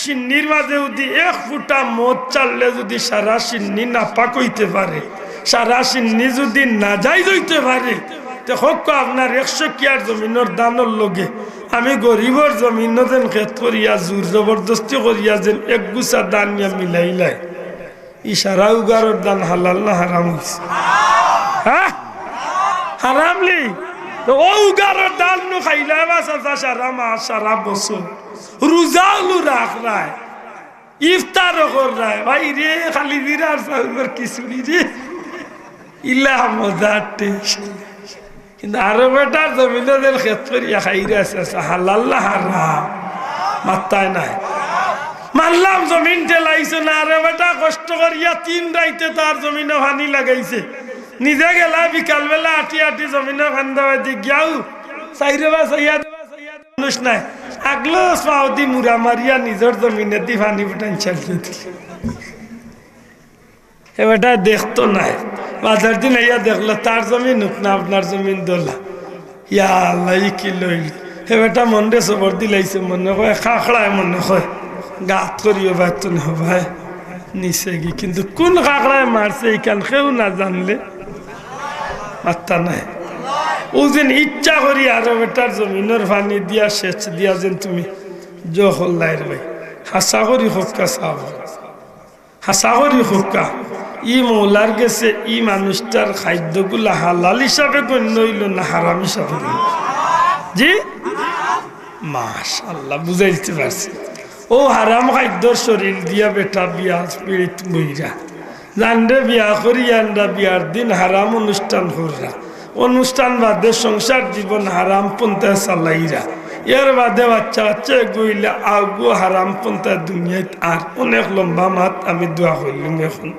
শিন্নির মাঝে যুদি এক ফুটা মদ ছাড়লে যুদি সারা শিন্নি নাপাক অইতে পারে, সারা শিন্নি যুদি নাজাইজ অইতে পারে, তে কউক্কা আপনার একশো কিয়ার জমিনর ধানর লগে আমি গরিবর জমিনো যেন খেত করিয়া জোর জবরদস্তি করিয়া যেন এক গুছা ধান নিয়া মিলাইলাই, ই সারা উগারর ধান হালাল না হারাম অইছে? হ্যাঁ? হারাম নি? তে অউ উগারর ধান নু খাইলায় বা চাচা সারা মাস, সারা বছর। রোজাও নু রাখরায়, ইফতারও কররায়। ভাইরে, খালি জিরার চাউলর খিচুড়ি রে। ইলা মজার taste। কিন্তু আরো বেটার জমিনো যেন খেত করিয়া খাইরা আছে, আছে, হালাল না হারাম? মাত্তায় নাই। মানলাম জমিন ঠেলাইছে না, আরো বেটা কষ্ট করিয়া তিন রাইতে তার জমিনো পানি লাগাইছে। নিজে গেলা বিকালবেলা আটি আটি জমিনো কান্দা বাদি গিয়াও চাইরে বা চাইয়া মানুষ নাই। আগলো পাও দি মুড়া মারিয়া নিজর জমিনে দি পানি ফুটাইন চালিয়ে দিলে। হে বেটা দেখতো নায়। বাদর দিন আইয়া দেখলো, তার জমিন উঠ না, আপনার জমিন দলা। ইয়া আল্লাহ, ই কি লইল? হে বেটা মনরে সবর দিলাইছে, মনে কয়, খাকড়ায় মনে কয়, গাত করিও বাইতো না ভাই, নিচে গি। কিন্তু কুন খাকড়ায় মারছে, ইখান কেউ না জানলে মাত্তা নাই। অউ যেন ইচ্ছা করি আরো বেটার জমিনর পানি দিয়া, সেচ দিয়া যেন তুমি জখল লাইর ভাই। হাছা করি কউক্কা সাব। হাছা করি কউক্কা, ই মৌলার গেছে ই মানুষটার খাদ্যগুলা হালাল হিসাবে গণ্য অইলো না হারাম হিসাবে গণ্য? জি? মাশাআল্লাহ, বুঝাইতে পারছি। অউ হারাম খাদ্যর শরীল দিয়া বেটা বিয়া পিড়িত বইরা। জানরে বিয়া করিয়া আনরা বিয়ার দিন হারাম অনুষ্ঠান কররা। অনুষ্ঠান বাদে সংসার জীবন হারাম পন্থায় চালাইরা। এর বাদে বাচ্চা কাচ্চা এগু অইলে আগু হারাম পন্থায় দুনিয়াত আর অনেক লম্বা মাত আমি দোয়া করিলিমু অখন।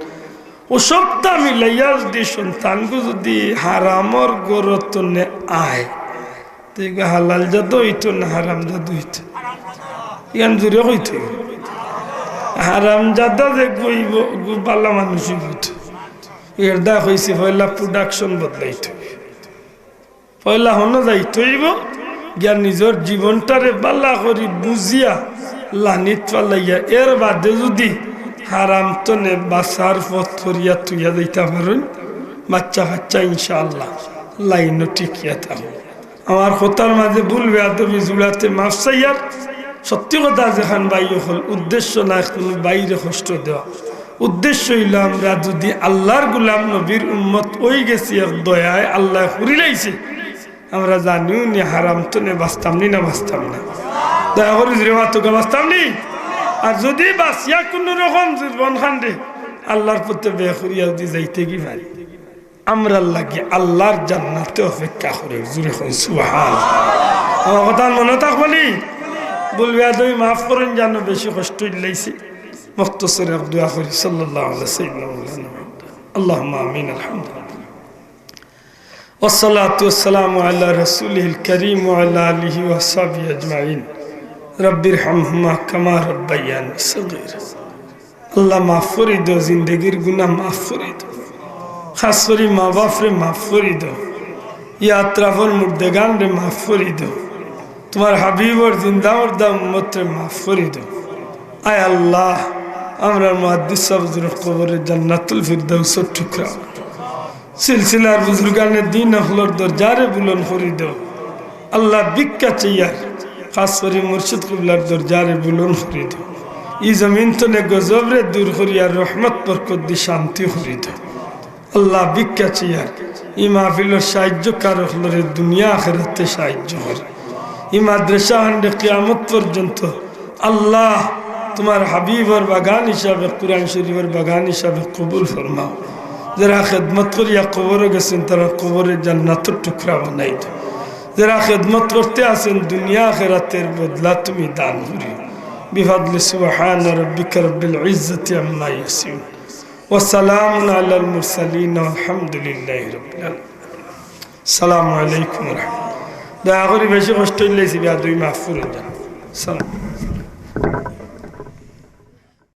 অউ সবটা মিলাইয়া যুদি সন্তানগু যুদি হারামর ঘর তনে আয়, তে এগু হালাল জাদা অইতো না হারাম জাদা অইতো? ইখান জুরে কইতো। হারাম জাদা যেগু অইবো, এগু বালা মানুষ অইবো তো। এর দা কইছি পয়লা production বদলাইতো। পয়লা হনো যাইতে অইবো, গিয়া নিজর জীবনটারে বালা করি বুঝিয়া লানিত ফালাইয়া, এর বাদে যুদি হারাম তনে বাঁচার পথ করিয়া থইয়া যাইতা পারইন, বাচ্চা কাচ্চা ইনশাআল্লাহ লাইনো টিকিয়া থাকবো। আমার কথার মাঝে ভুল বেয়াদবি জুড়াতে মাফ চাইয়ার। সত্যি কথা যেখান ভাই অকল, উদ্দেশ্য নায় কুনু ভাইরে কষ্ট দেওয়া, উদ্দেশ্য অইলো আমরা যুদি আল্লার গুলাম নবীর উম্মত অইগেছি এক দয়ায় আল্লায় করিলাইছে, আমরা জানিও নি হারাম তনে বাঁচতাম নি না বাঁচতাম না? দয়া করি জুরে মাতউক্কা, বাঁচতাম নি? আর যুদি বাঁচিয়া কুনু রকম জীবন খান্ডে আল্লার পথে ব্যয় করিয়া যুদি যাইতে গি পারি, আমরার লাগি আল্লার জান্নাতে অপেক্ষা করে। জুরে কই সুবহান। আমার কথা মনো থাকবো নি? ভুল বেয়াদবি মাফ করইন, জানো বেশি কষ্ট অইলাইছে। মুখতসর এক দোয়া করি, সাল্লাল্লাহু আলা সাইয়্যিদিনা মাওলানা মুহাম্মদ। আল্লাহুম্মা আমিন, আলহামদুলিল্লাহ। والصلاة والسلام على رسوله الكريم وعلى آله وصحبه أجمعين. رب ارحمهما كما ربياني صغيرا. আল্লাহ মাফ করি দেও, জিন্দেগির গুনা মাফ করি দেও, খাস করি মা বাফরে মাফ করি দেও, ই আতরাফর মুর্দেগানরে মাফ করি দেও, তুমার হাবিবর জিন্দা মুর্দা উম্মতরে মাফ করি দেও। আয় আল্লাহ, আমরার মুহাদ্দিস সাব হুজুরর কবরে জান্নাতুল ফিরদাউসর টুকরা, সিলসিলার বুজুর্গানে দিন অকলর দরজারে বুলন্দ করি দেও। আল্লাহ ভিক্ষা চাইয়ার, খাস করি মুর্শিদ কিবলার দরজারে বুলন্দ করি দেও। ই জমিন তনে গজবরে দূর করিয়া রহমত বরকত দি শান্তি করি দেও। আল্লাহ ভিক্ষা চাইয়ার, ই মাহফিলর সাহায্যকার অকলরে দুনিয়া আখেরাতে সাহায্য করো। ই মাদ্রাসা খান্ডে কিয়ামত পর্যন্ত আল্লাহ, তুমার হাবিবর বাগান হিসাবে, কুরআন শরীফর বাগান হিসাবে কবুল ফরমাও। যেরা খেদমত করিয়া কবরো গেছইন, তারার কবরে জান্নাতর টুকরা বানাই দেও। যেরা খেদমত করতে আছইন, দুনিয়া আখেরাতের বদলা তুমি দান করিও। بفضل سبحان ربك رب العزة عما يصفون وسلام على المرسلين والحمد لله رب العالمين. السلام عليكم ورحمة الله. দয়া করি বেশি কষ্ট অইলাইছে, বেয়াদবি মাফ করি দেন। সালাম।